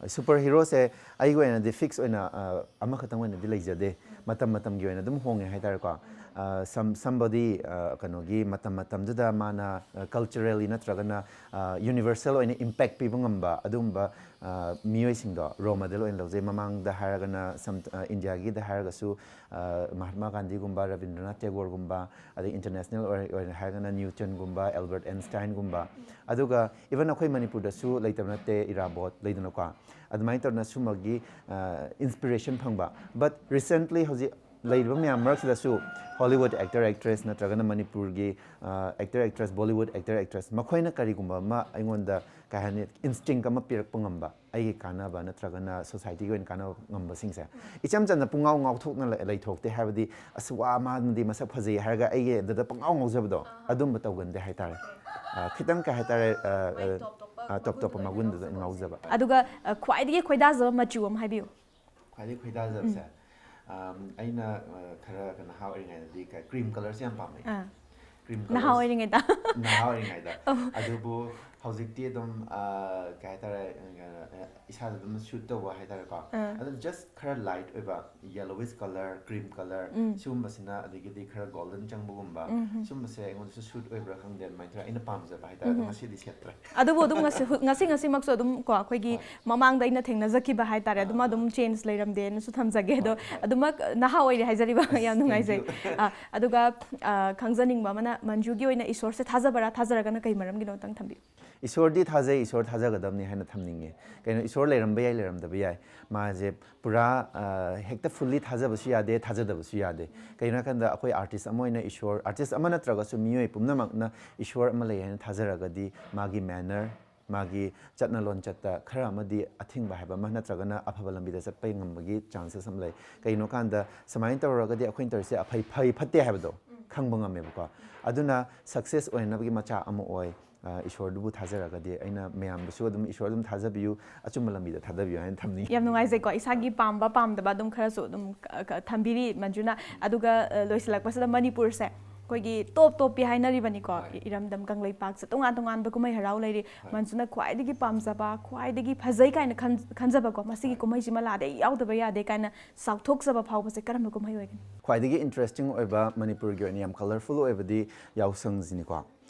ꯁꯨꯄꯔ ꯍꯤꯔꯣꯁꯦ ꯑꯩꯒꯤ ꯑꯣꯏꯅꯗꯤ ꯐꯤꯛꯁ ꯑꯣꯏꯅ, ꯑ, ꯑꯃꯈꯛꯇꯪ ꯑꯣꯏꯅꯗꯤ ꯂꯩꯖꯗꯦ꯫ ꯃꯇꯝ ꯃꯇꯝꯒꯤ ꯑꯣꯏꯅ ꯑꯗꯨꯝ ꯍꯣꯡꯉꯦ ꯍꯥꯏꯇꯥꯔꯦꯀꯣ꯫ ꯑ, some, somebody, ꯑ, ꯀꯩꯅꯣꯒꯤ ꯃꯇꯝ ꯃꯇꯝꯗꯨꯗ ꯃꯥꯅ, ꯑ, ꯀꯜꯆꯔꯦꯜꯂꯤ ꯅꯠꯇ꯭ꯔꯒꯅ, ꯑ, ꯌꯨꯅꯤꯚꯔꯁꯦꯜ ꯑꯣꯏꯅ ꯏꯝꯄꯦꯛ ꯄꯤꯕ ꯉꯝꯕ ꯑꯗꯨꯒꯨꯝꯕ, ꯑ, ꯃꯤꯑꯣꯏꯁꯤꯡꯗꯣ ꯔꯣꯜ ꯃꯣꯗꯦꯜ ꯑꯣꯏꯅ ꯂꯧꯖꯩ꯫ ꯃꯃꯥꯡꯗ ꯍꯥꯏꯔꯒꯅ some, ꯑ, ꯏꯟꯗꯤꯌꯥꯒꯤꯗ ꯍꯥꯏꯔꯒꯁꯨ, ꯑ, ꯃꯍꯥꯠꯃꯥ ꯒꯥꯟꯙꯤꯒꯨꯝꯕ, ꯔꯕꯤꯟꯗ꯭ꯔꯅꯥꯊ ꯇꯦꯒꯣꯔꯒꯨꯝꯕ, ꯑꯗꯩ ꯏꯟꯇꯔꯅꯦꯁꯅꯦꯜ ꯑꯣꯏ-, ꯑꯣꯏꯅ ꯍꯥꯏꯔꯒꯅ ꯅ꯭ꯌꯨꯇꯟꯒꯨꯝꯕ, ꯑꯦꯜꯕꯔꯠ ꯑꯥꯏꯟꯁꯇꯥꯏꯟꯒꯨꯝꯕ, ꯑꯗꯨꯒ ꯏꯚꯟ ꯑꯩꯈꯣꯏ ꯃꯅꯤꯄꯨꯔꯗꯁꯨ ꯂꯩꯇꯕ ꯅꯠꯇꯦ, ꯏꯔꯥꯕꯣꯠ ꯂꯩꯗꯅꯀꯣ꯫ ꯑꯗꯨꯃꯥꯏꯅ ꯇꯧꯗꯅ ꯁꯨꯝꯕꯒꯤ, ꯑ, ꯏꯟꯁꯄꯤꯔꯦꯁꯟ ꯐꯪꯕ꯫ But recently ꯍꯧꯖꯤꯛ ꯂꯩꯔꯤꯕ ꯃꯌꯥꯝ ꯃꯔꯛꯁꯤꯗꯁꯨ ꯍꯣꯂꯤꯋꯨꯗ ꯑꯦꯛꯇꯔ ꯑꯦꯛꯇ꯭ꯔꯦꯁ ꯅꯠꯇ꯭ꯔꯒꯅ ꯃꯅꯤꯄꯨꯔꯒꯤ, ꯑ, actor actress, Bollywood actor actress, ꯃꯈꯣꯏꯅ ꯀꯔꯤꯒꯨꯝꯕ ꯑꯃ ꯑꯩꯉꯣꯟꯗ, ꯀꯩ ꯍꯥꯏꯅꯤ, ꯏꯟꯁꯇꯤꯡ ꯑꯃ ꯄꯤꯔꯛꯄ ꯉꯝꯕ, ꯑꯩꯒꯤ ꯀꯥꯟꯅꯕ ꯅꯠꯇ꯭ꯔꯒꯅ ꯁꯣꯁꯥꯏꯇꯤꯒꯤ ꯑꯣꯏꯅ ꯀꯥꯟꯅꯕ ꯉꯝꯕꯁꯤꯡꯁꯦ꯫ ꯏꯆꯝ ꯆꯝꯅ ꯄꯨꯡꯉꯥꯎ ꯉꯥꯎꯊꯣꯛꯅ ꯂꯩ-, ꯂꯩꯊꯣꯛꯇꯦ꯫ ꯍꯥꯏꯕꯗꯤ, "ꯑꯁ, ꯋꯥ, ꯃꯥꯗꯤ ꯃꯁꯛ ꯐꯖꯩ" ꯍꯥꯏꯔꯒ ꯑꯩꯒꯤ ꯑꯗꯨꯗ ꯄꯨꯡꯉꯥꯎ ꯉꯥꯎꯖꯕꯗꯣ, ꯑꯗꯨꯝꯕ ꯇꯧꯒꯟꯗꯦ ꯍꯥꯏꯇꯥꯔꯦ꯫ ꯑ, ꯈꯤꯇꯪ, ꯀꯩ ꯍꯥꯏꯇꯥꯔꯦ, ꯑ, ꯑ, ꯑ, ꯇꯣꯞ ꯇꯣꯞꯄ ꯃꯒꯨꯟꯗꯨꯗ ꯉꯥꯎꯖꯕ꯫ ꯑꯗꯨꯒ, ꯑ, ꯈ꯭ꯋꯥꯏꯗꯒꯤ ꯈꯣꯏꯗꯥꯖꯕ ꯃꯆꯨ ꯑꯃ ꯍꯥꯏꯕꯤꯌꯨ꯫ ꯈ꯭ꯋꯥꯏꯗꯒꯤ ꯈꯣꯏꯗꯥꯖꯕꯁꯦ, ꯎꯝ꯫ ꯑꯝ, ꯑꯩꯅ, ꯑ, ꯈꯔ ꯅꯍꯥ ꯑꯣꯏꯔꯤꯉꯩꯗꯗꯤ ꯀ-, ꯀ꯭ꯔꯤꯝ ꯀꯂꯔꯁꯦ ꯌꯥꯝ ꯄꯥꯝꯃꯦ꯫ ꯑꯥ꯫ ꯀ꯭ꯔꯤꯝ ꯅꯍꯥ ꯀꯂꯔꯁ-, ꯑꯣꯏꯔꯤꯉꯩꯗ? ꯅꯍꯥ ꯑꯣꯏꯔꯤꯉꯩꯗ꯫ ꯑꯣ꯫ ꯑꯗꯨꯕꯨ ꯍꯧꯖꯤꯛꯇꯤ ꯑꯗꯨꯝ, ꯑ, ꯀꯩ ꯍꯥꯏꯇꯥꯔꯦ, ꯑ, ꯏꯁꯥꯗ ꯑꯗꯨꯝ ꯁꯨꯠ ꯇꯧꯕ ꯍꯥꯏꯇꯥꯔꯦꯀꯣ꯫ ꯑꯥ꯫ ꯑꯗꯨꯝ just ꯈꯔ ꯂꯥꯏꯠ ꯑꯣꯏꯕ, ꯌꯦꯂꯣꯋꯤꯁ ꯀꯂꯔ, ꯀ꯭ꯔꯤꯝ ꯀꯂꯔ, ꯎꯝ꯫ ꯁꯤꯒꯨꯝꯕꯁꯤꯅ, ꯑꯗꯒꯤꯗꯤ ꯈꯔ ꯒꯣꯜꯗꯟ ꯆꯪꯕꯒꯨꯝꯕ, ꯎꯝ ꯍꯝ꯫ ꯁꯤꯒꯨꯝꯕꯁꯦ ꯑꯩꯉꯣꯟꯗꯁꯨ ꯁꯨꯠ ꯑꯣꯏꯕ꯭ꯔꯥ ꯈꯪꯗꯦ, ꯑꯗꯨꯃꯥꯏꯅ ꯇꯧꯔꯦ꯫ ꯑꯩꯅ ꯄꯥꯝꯖꯕ ꯍꯥꯏꯇꯥꯔꯦ, ꯎꯝ ꯑꯗꯣ ꯍꯝ꯫ ꯉꯁꯤꯗꯤ ꯁꯦꯠꯇ꯭ꯔꯦ꯫ ꯑꯗꯨꯕꯨ ꯑꯗꯨꯝ ꯉꯁꯤ, ꯍꯨ-, ꯉꯁꯤ ꯉꯁꯤꯃꯛꯁꯨ ꯑꯗꯨꯝ ꯀꯣ, ꯑꯩꯈꯣꯏꯒꯤ ꯍꯣꯏ꯫ ꯃꯃꯥꯡꯗ ꯑꯩꯅ ꯊꯦꯡꯅꯖꯈꯤꯕ ꯍꯥꯏꯇꯥꯔꯦ, ꯑꯗꯨꯃ ꯑꯥ꯫ ꯑꯗꯨꯝ ꯆꯦꯟꯖ ꯂꯩꯔꯝꯗꯦꯅꯁꯨ ꯊꯝꯖꯒꯦ꯫ ꯑꯗꯣ ꯍꯣꯏ, ꯍꯣꯏ꯫ ꯑꯗꯨꯃꯛ ꯅꯍꯥ ꯑꯣꯏꯔꯤ ꯍꯥꯏꯖꯔꯤꯕ꯫ ꯑꯁ, ꯌꯥꯝ thank ꯅꯨꯡꯉꯥꯏꯖꯩ꯫ You꯫ ꯑꯥ, ꯑꯗꯨꯒ, ꯑꯥ, ꯈꯪꯖꯅꯤꯡꯕ ꯑꯃꯅ, ꯃꯟꯖꯨꯒꯤ ꯑꯣꯏꯅ ꯏꯁꯣꯔꯁꯦ ꯊꯥꯖꯕꯔꯥ, ꯊꯥꯖꯔꯒꯅ ꯀꯩ ꯃꯔꯝꯒꯤꯅꯣ ꯑꯝꯇꯪ ꯊꯝꯕꯤꯌꯨ꯫ ꯏꯁꯣꯔꯗꯤ ꯊꯥꯖꯩ, ꯏꯁꯣꯔ ꯊꯥꯖꯒꯗꯕꯅꯤ ꯍꯥꯏꯅ ꯊꯝꯅꯤꯡꯉꯦ꯫ ꯀꯩꯅꯣ, ꯏꯁꯣꯔ ꯂꯩꯔꯝꯕ ꯌꯥꯏ, ꯂꯩꯔꯝꯗꯕ ꯌꯥꯏ꯫ ꯃꯥꯁꯦ ꯄꯨꯔꯥ, ꯑ, ꯍꯦꯛꯇ fully ꯊꯥꯖꯕꯁꯨ ꯌꯥꯗꯦ, ꯊꯥꯖꯗꯕꯁꯨ ꯌꯥꯗꯦ꯫ ꯀꯩꯒꯤꯅꯣ ꯍꯥꯏ ꯀꯥꯟꯗ ꯑꯩꯈꯣꯏ artist ꯑꯃ ꯑꯣꯏꯅ ꯏꯁꯣꯔ, artist ꯑꯃ ꯅꯠꯇ꯭ꯔꯒꯁꯨ ꯃꯤꯑꯣꯏ ꯄꯨꯝꯅꯃꯛꯅ ꯏꯁꯣꯔ ꯑꯃ ꯂꯩ ꯍꯥꯏꯅ ꯊꯥꯖꯔꯒꯗꯤ ꯃꯥꯒꯤ manner, ꯃꯥꯒꯤ ꯆꯠꯅ ꯂꯣꯟꯆꯠꯇ ꯈꯔ ꯑꯃꯗꯤ ꯑꯊꯤꯡꯕ ꯍꯥꯏꯕ ꯑꯃ ꯅꯠꯇ꯭ꯔꯒꯅ ꯑꯐꯕ ꯂꯝꯕꯤꯗ ꯆꯠꯄ ꯉꯝꯕꯒꯤ chances ꯑꯃ ꯂꯩ꯫ ꯀꯩꯒꯤꯅꯣ ꯀꯥꯟꯗ ꯁꯨꯃꯥꯏꯅ ꯇꯧꯔꯒꯗꯤ ꯑꯩꯈꯣꯏꯅ ꯇꯧꯔꯤꯁꯦ ꯑꯐꯩ, ꯐꯩ ꯐꯠꯇꯦ ꯍꯥꯏꯕꯗꯣ ꯈꯪꯕ ꯉꯝꯃꯦꯕꯀꯣ꯫ ꯑꯗꯨꯅ success ꯑꯣꯏꯅꯕꯒꯤ ꯃꯆꯥꯛ ꯑꯃ ꯑꯣꯏ꯫ ꯑ, ꯏꯁꯣꯔꯗꯨꯕꯨ ꯊꯥꯖꯔꯒꯗꯤ ꯑꯩꯅ ꯃꯌꯥꯝꯕꯨꯁꯨ ꯑꯗꯨꯝ ꯏꯁꯣꯔ ꯑꯗꯨꯝ ꯊꯥꯖꯕꯤꯌꯨ, ꯑꯆꯨꯝꯕ ꯂꯝꯕꯤꯗ ꯊꯥꯗꯕꯤꯌꯨ ꯍꯥꯏꯅ ꯊꯝꯅꯤꯡꯉꯤ꯫ ꯌꯥꯝ ꯅꯨꯡꯉꯥꯏꯖꯩꯀꯣ, ꯏꯁꯥꯒꯤ ꯄꯥꯝꯕ ꯄꯥꯝꯗꯕ ꯑꯗꯨꯝ ꯈꯔꯁꯨ ꯑꯗꯨꯝ ꯊꯝꯕꯤꯔꯤ ꯃꯟꯖꯨꯅ꯫ ꯑꯗꯨꯒ, ꯑ, ꯂꯣꯏꯁꯤꯜꯂꯛꯄꯁꯤꯗ ꯃꯅꯤꯄꯨꯔꯁꯦ ꯑꯩꯈꯣꯏꯒꯤ top topꯄꯤ ꯍꯥꯏꯅꯔꯤꯕꯅꯤꯀꯣ꯫ ꯏꯔꯝꯗꯝ ꯀꯪꯂꯩꯄꯥꯛꯁꯦ ꯇꯣꯉꯥꯟ ꯇꯣꯉꯥꯟꯕ ꯀꯨꯝꯍꯩ ꯍꯔꯥꯎ ꯂꯩꯔꯤ꯫ ꯃꯟꯖꯨꯅ ꯈ꯭ꯋꯥꯏꯗꯒꯤ ꯄꯥꯝꯖꯕ, ꯈ꯭ꯋꯥꯏꯗꯒꯤ ꯐꯖꯩ ꯀꯥꯏꯅ ꯈꯟ-, ꯈꯟꯖꯕꯀꯣ, ꯃꯁꯤꯒꯤ ꯀꯨꯝꯍꯩꯁꯤꯃ ꯂꯥꯗ ꯌꯥꯎꯗꯕ ꯌꯥꯗꯦ ꯀꯥꯏꯅ ꯆꯥꯎꯊꯣꯛꯆꯕ ꯐꯥꯎꯕꯁꯦ ꯀꯔꯝꯕ ꯀꯨꯝꯍꯩ ꯑꯣꯏꯒꯅꯤ? ꯈ꯭ꯋꯥꯏꯗꯒꯤ interesting ꯑꯣꯏꯕ, ꯃꯅꯤꯄꯨꯔꯒꯤ ꯑꯣꯏꯅ ꯌꯥꯝ colourful ꯑꯣꯏꯕꯗꯤ ꯌꯥꯎꯁꯪꯁꯤꯅꯤꯀꯣ꯫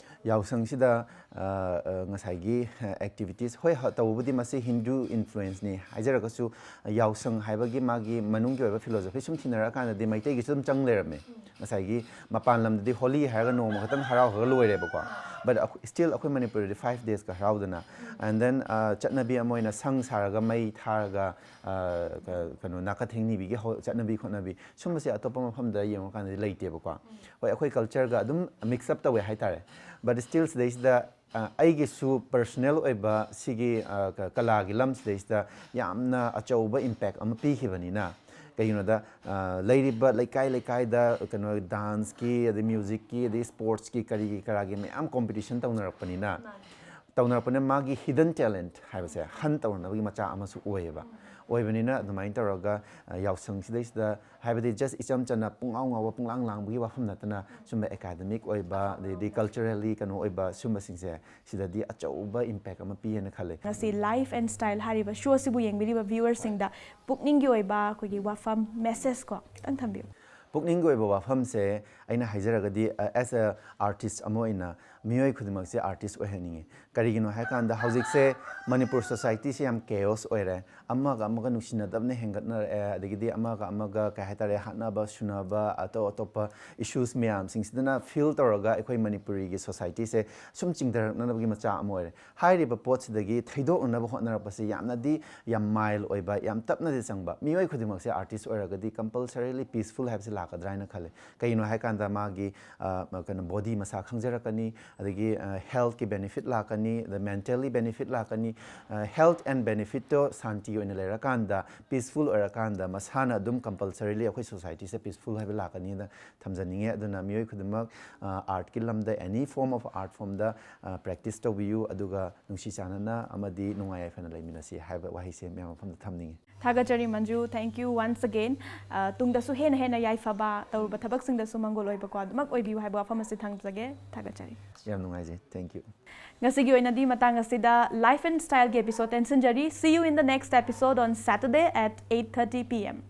ꯌꯥꯎꯁꯪꯁꯤꯗ, ꯑ, ꯑ, ꯉꯁꯥꯏꯒꯤ, ꯑ, activities, ꯍꯣꯏ, ꯍ-, ꯇꯧꯕꯕꯨꯗꯤ ꯃꯁꯤ Hindu influenceꯅꯤ ꯍꯥꯏꯖꯔꯒꯁꯨ, ꯌꯥꯎꯁꯪ ꯍꯥꯏꯕꯒꯤ ꯃꯥꯒꯤ ꯃꯅꯨꯡꯒꯤ ꯑꯣꯏꯕ philosophy ꯁꯨꯝ ꯊꯤꯅꯔꯛꯑꯀꯥꯟꯗꯗꯤ ꯃꯩꯇꯩꯒꯤꯁꯨ ꯑꯗꯨꯝ ꯆꯪ ꯂꯩꯔꯝꯃꯦ꯫ ꯉꯁꯥꯏꯒꯤ ꯃꯄꯥꯟ ꯂꯝꯗꯗꯤ ꯍꯣꯂꯤ ꯍꯥꯏꯔꯒ ꯅꯣꯡꯃ ꯈꯛꯇꯪ ꯍꯔꯥꯎꯈ꯭ꯔꯒ ꯂꯣꯏꯔꯦꯕꯀꯣ꯫ But ꯑꯩꯈꯣꯏ, still ꯑꯩꯈꯣꯏ ꯃꯅꯤꯄꯨꯔꯗꯗꯤ five daysꯀ ꯍꯔꯥꯎꯗꯅ, and then, ꯑ, ꯆꯠꯅꯕꯤ ꯑꯃ ꯑꯣꯏꯅ ꯁꯪ ꯁꯥꯔꯒ ꯃꯩ ꯊꯥꯔꯒ, ꯑ, ꯀ-, ꯀꯩꯅꯣ, ꯅꯥꯀꯊꯦꯡ ꯅꯤꯕꯤꯒꯤ ꯍꯧ-, ꯆꯠꯅꯕꯤ ꯈꯣꯠꯅꯕꯤ ꯁꯨꯝꯕꯁꯦ ꯑꯇꯣꯞꯄ ꯃꯐꯝꯗ ꯌꯦꯡꯉꯨꯀꯥꯟꯗꯗꯤ ꯂꯩꯇꯦꯕꯀꯣ꯫ ꯍꯣꯏ, ꯑꯩꯈꯣꯏ cultureꯒ ꯑꯗꯨꯝ mix up ꯇꯧꯋꯦ ꯍꯥꯏꯇꯥꯔꯦ꯫ But still ꯁꯤꯗꯩꯁꯤꯗ, ꯑ, ꯑꯩꯒꯤꯁꯨ personal ꯑꯣꯏꯕ ꯁꯤꯒꯤ, ꯑ, ꯀ-, ꯀꯂꯥꯒꯤ ꯂꯝꯁꯤꯗꯩꯁꯤꯗ ꯌꯥꯝꯅ ꯑꯆꯧꯕ impact ꯑꯃ ꯄꯤꯈꯤꯕꯅꯤꯅ, ꯀꯩꯒꯤꯅꯣꯗ, ꯑ, ꯂꯩꯔꯤꯕ ꯂꯩꯀꯥꯏ ꯂꯩꯀꯥꯏꯗ ꯀꯩꯅꯣ danceꯀꯤ, ꯑꯗꯩ musicꯀꯤ, ꯑꯗꯩ sportsꯀꯤ, ꯀꯔꯤꯒꯤ ꯀꯔꯥꯒꯤ ꯃꯌꯥꯝ competition ꯇꯧꯅꯔꯛꯄꯅꯤꯅ, ꯇꯧꯅꯔꯛꯄꯅꯤꯅ ꯃꯥꯒꯤ hidden talent ꯍꯥꯏꯕꯁꯦ hunt ꯇꯧꯅꯅꯕꯒꯤ ꯃꯆꯥꯛ ꯑꯃꯁꯨ ꯑꯣꯏꯌꯦꯕ꯫ ꯑꯣꯏꯕꯅꯤꯅ ꯑꯗꯨꯃꯥꯏꯅ ꯇꯧꯔꯒ, ꯑ, ꯌꯥꯎꯁꯪꯁꯤꯗꯩꯁꯤꯗ, ꯍꯥꯏꯕꯗꯤ just ꯏꯆꯝ ꯆꯝꯅ ꯄꯨꯡꯉꯥꯎ ꯉꯥꯎꯕ, ꯄꯨꯡꯂꯥꯡ ꯂꯥꯡꯕꯒꯤ ꯋꯥꯐꯝ ꯅꯠꯇꯅ, ꯁꯨꯝꯕ academic ꯑꯣꯏꯕ, ꯑꯗꯩꯗꯤ culturally ꯀꯩꯅꯣ ꯑꯣꯏꯕ, ꯁꯨꯝꯕꯁꯤꯡꯁꯦ ꯁꯤꯗꯗꯤ ꯑꯆꯧꯕ impact ꯑꯃ ꯄꯤꯌꯦꯅ ꯈꯜꯂꯦ꯫ ꯉꯁꯤ Life and Style ꯍꯥꯏꯔꯤꯕ show ꯑꯁꯤꯕꯨ ꯌꯦꯡꯕꯤꯔꯤꯕ viewerꯁꯤꯡꯗ ꯄꯨꯛꯅꯤꯡꯒꯤ ꯑꯣꯏꯕ ꯑꯩꯈꯣꯏꯒꯤ ꯋꯥꯐꯝ, message ꯀꯣ ꯈꯤꯇꯪ ꯊꯝꯕꯤꯌꯨ꯫ ꯄꯨꯛꯅꯤꯡꯒꯤ ꯑꯣꯏꯕ ꯋꯥꯐꯝꯁꯦ ꯑꯩꯅ ꯍꯥꯏꯖꯔꯒꯗꯤ, as a artist ꯑꯃ ꯑꯣꯏꯅ ꯃꯤꯑꯣꯏ ꯈꯨꯗꯤꯡꯃꯛꯁꯦ artist ꯑꯣꯏꯍꯟꯅꯤꯡꯉꯤ꯫ ꯀꯔꯤꯒꯤꯅꯣ ꯍꯥꯏꯀꯥꯟꯗ, ꯍꯧꯖꯤꯛꯁꯦ ꯃꯅꯤꯄꯨꯔ societyꯁꯦ ꯌꯥꯝ chaos ꯑꯣꯏꯔꯦ꯫ ꯑꯃꯒ ꯑꯃꯒ ꯅꯨꯡꯁꯤꯅꯗꯕꯅ ꯍꯦꯟꯒꯠꯅꯔꯛꯑꯦ, ꯑꯗꯒꯤꯗꯤ ꯑꯃꯒ ꯑꯃꯒ, ꯀꯩ ꯍꯥꯏꯇꯥꯔꯦ, ꯍꯥꯠꯅꯕ ꯁꯨꯅꯕ, ꯑꯇꯣꯞ ꯑꯇꯣꯞꯄ issues ꯃꯌꯥꯝꯁꯤꯡꯁꯤꯗꯅ feel ꯇꯧꯔꯒ ꯑꯩꯈꯣꯏ ꯃꯅꯤꯄꯨꯔꯤꯒꯤ societyꯁꯦ ꯁꯨꯝ ꯆꯤꯡꯊꯔꯛꯅꯕꯒꯤ ꯃꯆꯥꯛ ꯑꯃ ꯑꯣꯏꯔꯦ꯫ ꯍꯥꯏꯔꯤꯕ ꯄꯣꯠꯁꯤꯗꯒꯤ ꯊꯩꯗꯣꯛꯅꯅꯕ ꯍꯣꯠꯅꯔꯛꯄꯁꯦ ꯌꯥꯝꯅꯗꯤ, ꯌꯥꯝ mild ꯑꯣꯏꯕ, ꯌꯥꯝ ꯇꯞꯅꯗꯤ ꯆꯪꯕ꯫ ꯃꯤꯑꯣꯏ ꯈꯨꯗꯤꯡꯃꯛꯁꯦ artist ꯑꯣꯏꯔꯒꯗꯤ compulsorily peaceful ꯍꯥꯏꯕꯁꯦ ꯂꯥꯛꯀꯗ꯭ꯔꯥ ꯍꯥꯏꯅ ꯈꯜꯂꯦ꯫ ꯀꯩꯒꯤꯅꯣ ꯍꯥꯏꯀꯥꯟꯗ, ꯃꯥꯒꯤ ꯑ, ꯀꯩꯅꯣ, body ꯃꯁꯥ ꯈꯪꯖꯔꯛꯀꯅꯤ, ꯑꯗꯒꯤ healthꯀꯤ benefit ꯂꯥꯛꯀꯅꯤ, ꯑꯗ mentally benefit ꯂꯥꯛꯀꯅꯤ꯫ Health and benefitꯇꯣ ꯁꯥꯟꯇꯤ ꯑꯣꯏꯅ ꯂꯩꯔꯀꯥꯟꯗ, peaceful ꯑꯣꯏꯔꯀꯥꯟꯗ, ꯃꯁꯥꯅ ꯑꯗꯨꯝ compulsorily ꯑꯩꯈꯣꯏ societyꯁꯦ peaceful ꯍꯥꯏꯕ ꯂꯥꯛꯀꯅꯤꯅ ꯊꯝꯖꯅꯤꯡꯉꯦ꯫ ꯑꯗꯨꯅ ꯃꯤꯑꯣꯏ ꯈꯨꯗꯤꯡꯃꯛ artꯀꯤ ꯂꯝꯗ, any form of art formꯗ practice ꯇꯧꯕꯤꯌꯨ, ꯑꯗꯨꯒ ꯅꯨꯡꯁꯤ ꯆꯥꯟꯅꯅ ꯑꯃꯗꯤ ꯅꯨꯡꯉꯥꯏ ꯌꯥꯏꯐꯅ ꯂꯩꯃꯤꯟꯅꯁꯤ ꯍꯥꯏꯕ ꯋꯥꯍꯩꯁꯦ ꯃꯌꯥꯝ ꯃꯐꯝꯗ ꯊꯝꯅꯤꯡꯉꯤ꯫ ꯊꯥꯒꯠꯆꯔꯤ Manju, thank you once again꯫ ꯑ, ꯇꯨꯡꯗꯁꯨ ꯍꯦꯟꯅ ꯍꯦꯟꯅ ꯌꯥꯏꯐꯕ, ꯇꯧꯔꯨꯕ ꯊꯕꯛꯁꯤꯡꯗꯁꯨ ꯃꯪꯒꯣꯜ ꯑꯣꯏꯕꯀꯣ ꯑꯗꯨꯃꯛ ꯑꯣꯏꯕꯤꯌꯨ ꯍꯥꯏꯕ ꯋꯥꯐꯝ ꯑꯁꯤ ꯊꯝꯖꯒꯦ꯫ ꯊꯥꯒꯠꯆꯔꯤ꯫ ꯌꯥꯝ ꯅꯨꯡꯉꯥꯏꯖꯩ꯫ Thank you꯫ ꯉꯁꯤꯒꯤ ꯑꯣꯏꯅꯗꯤ ꯃꯇꯥꯡ ꯑꯁꯤꯗ Life and Styleꯒꯤ episode ꯇꯦꯟꯁꯤꯟꯖꯔꯤ꯫ See you in the next episode on Saturday at eight thirty P M.